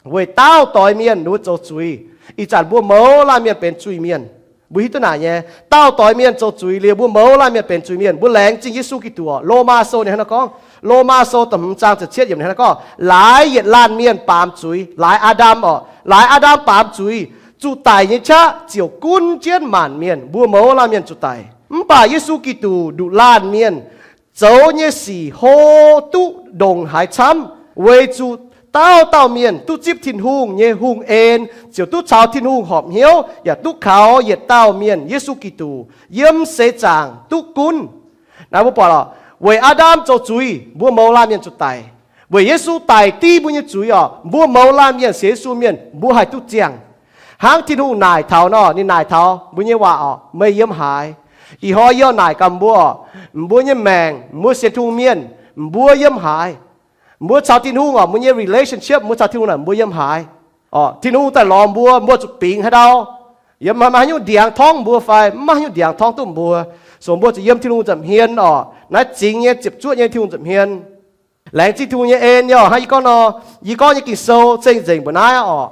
weic daauh doix mienh ninh mbuo zoux zuiz, ih zanc mbuo mouz laanh mienh benx zuiz-mienh. Mbuo hiuv duqv naaic nyei, daauh doix mienh zoux zuiz liuz mbuo mouz laanh mienh benx zuiz-mienh. Mbuo laengz zingh Yesu Giduc oc. Lomaa Sou ninh hnangv nor gorngv, Lomaa Sou da'hmz zaang ziepc cietv yiemc ninh hnangv nor gorngv, laaix yietc laanh mienh baamz zuiz, laaix Aa^ndam oc, laaix Aa^ndam baamz zuiz, zuqc daic nyei qaqv ziouc gunv jienv maanc mienh, mbuo mouz laanh mienh zuqc daic. Mv baac Yesu Giduc nduqc laanh mienh zoux nyei sic hlo duqv ndongc haaix camv, weic zuqc dauh dauh mienh duqv zipv Tin-Hungh nyei hungh en, ziouc duqv caux Tin-Hungh horpc hnyouv, yaac duqv kaux yietc dauh mienh, Yesu Giduc, yiem seix zaangc duqv gunv. Naaiv mbuo buatc lorqc, weic Aa^ndam zoux zuiz, mbuo mouz laanh mienh zuqc daic. Weic Yesu daic div mbuo nyei zuiz oc, mbuo mouz laanh mienh sienx Yesu mienh, mbuo haih duqv ziangh. Hnangv Tin-Hungh naaic taux nor, ninh naaic taux mbuo nyei waac oc, meih yiem haaix? Ih hnoi yie naaic gaax mbuo oc, mbuo nyei maengc, mbuo sienx Tin-Hungh mienh, mbuo yiem haaix? Mbuo caux Tin-Hungh oc, mbuo nyei relationship, mbuo caux Tin-Hungh naaic, mbuo yiem haaix? Oc, Tin-Hungh daaih lorz mbuo, mbuo zuqc bingx haaix ndau? Yiem maaih haaix nyungc ndiangx torngv mbuo fai? Mv maaih haaix nyungc ndiangx torngv duqv mbuo. So mbuo zuqc yiem Tin-Hungh nza'hmien oc. Naaiv zingx nyei ziepc zuoqv nyei Tin-Hungh nza'hmien. Laengz zingh Tin-Hungh nyei en nyei oc. Hnangv yie gorngv nor, yie gorngv nyei Ging-Sou cing-nzengc mbuo naaiv oc.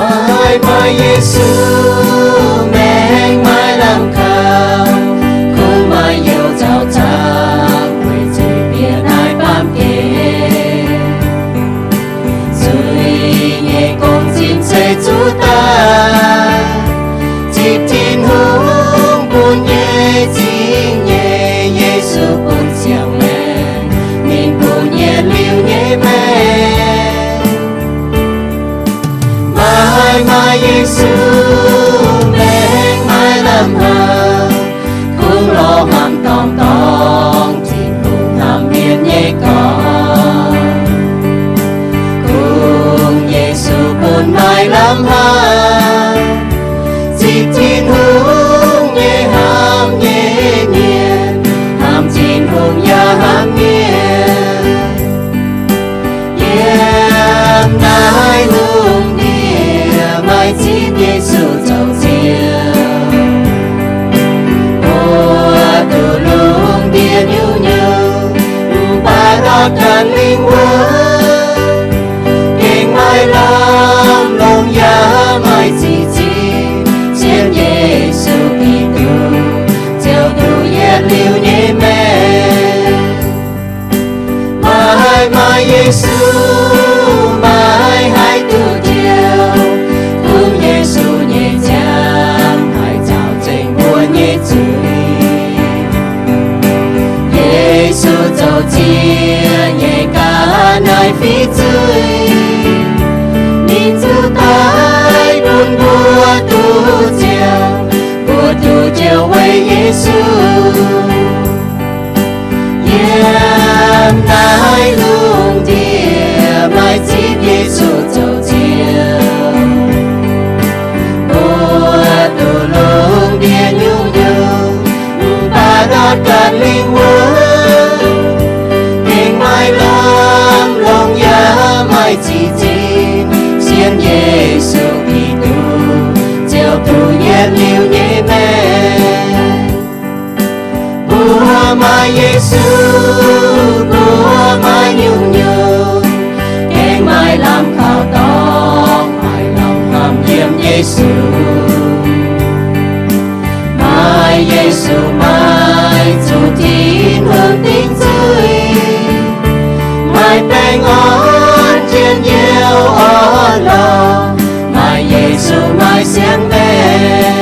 Maaih, maaih Yesu maengc maaih lamh kaux, kungx maaih youh zaux zaqc weic zuiz bieqc naaiv baamh gen. Zuiz nyei gong-zinh ceix zuqc daaih, zipv Tin-Hungh bun nyei zingh nyei Yesu bun ziangh maengc, ninh bun yietc liuz nyei maengc. Maaih, maaih Yesu Ziec nyei ga'naaiv fiqv zuiz, ninh zuqc daic bun mbuo duqv ziangh. Mbuo duqv njoux weic Yesu. Yiem naaiv lungh ndiev maaih zipv Yesu zoux Ziouv. Mbuo duqv lungh ndiev nyungc-nyungc, mv baac ndortv ganh lingh wuonh, gengh maaih lamh longc yaac maaih zinh nzinh, sienx Yesu Giduc, Ziouv duqv yietc liuz nyei maengc. Mbuo maaih Yesu, mbuo maaih nyungc-nyungc, gengh maaih lamh kaux dorngx, maaih lamh hnamv yiem Yesu. Maaih Yesu, maaih zuqc Tin-Hungh dingc zuiz, maaih baengh orn njien-youh orn-lorqc, maaih Yesu maaih siang-maengc.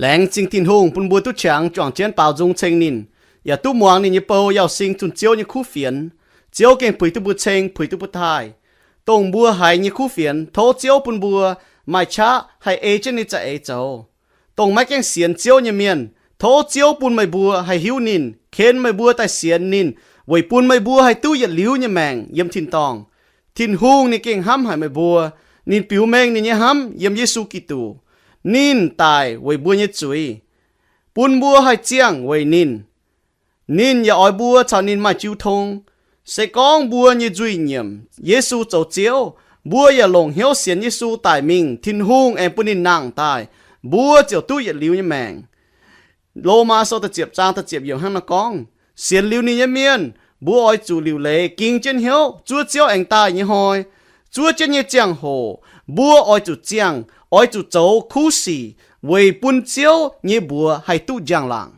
Laengz zingh Tin-Hungh bun mbuo duqv qangx juangc jienv baaux nzung ceng ninh, yaac duqv muangx ninh nyei bou yauh sing zunh Ziouv nyei kuv fienx. Ziouv gengh puix duqv mbuo ceng, puix duqv mbuo taaih. Dongh mbuo haiz nyei kuv fienx, tov Ziouv bun mbuo maaih qaqv haih ei jienv ninh za'eix zoux. Dongh maiv gaengh sienx Ziouv nyei mienh, tov Ziouv bun meih mbuo haih hiuv ninh, ken meih mbuo daaih sienx ninh, weic bun meih mbuo haih duqv yietc liuz nyei maengc yiem tin-dorngh. Tin-Hungh ninh gengh hnamv haic meih mbuo. Ninh biux mengh ninh nyei hnamv yiem Yesu Giduc. Ninh daic weic mbuo nyei zuiz, bun mbuo haih ziangh weic ninh. Ninh yaac oix mbuo caux ninh maaih jiu tong. Se gorngv mbuo nyei nzuih nyiemc Yesu zoux Ziouv, mbuo yaac longc hnyouv sienx Yesu daic mingh, Tin-Hungh aengx bun ninh nangh daaih, mbuo ziouc duqv yietc liuz nyei maengc. Lomaa sou da'ziepc zaang da'ziepc yiemc hnangv naaiv gorngv, sienx liuz ninh nyei mienh, mbuo oix zuqc liuc leiz ging jienv hnyouv zuov Ziouv aengx daaih nyei hnoi. Zuov jienv nyei ziangh hoc, mbuo oix zuqc ziangh, oix zuqc zoux kuv sic weic bun Ziouv nyei mbuox haih duqv njang-laangc.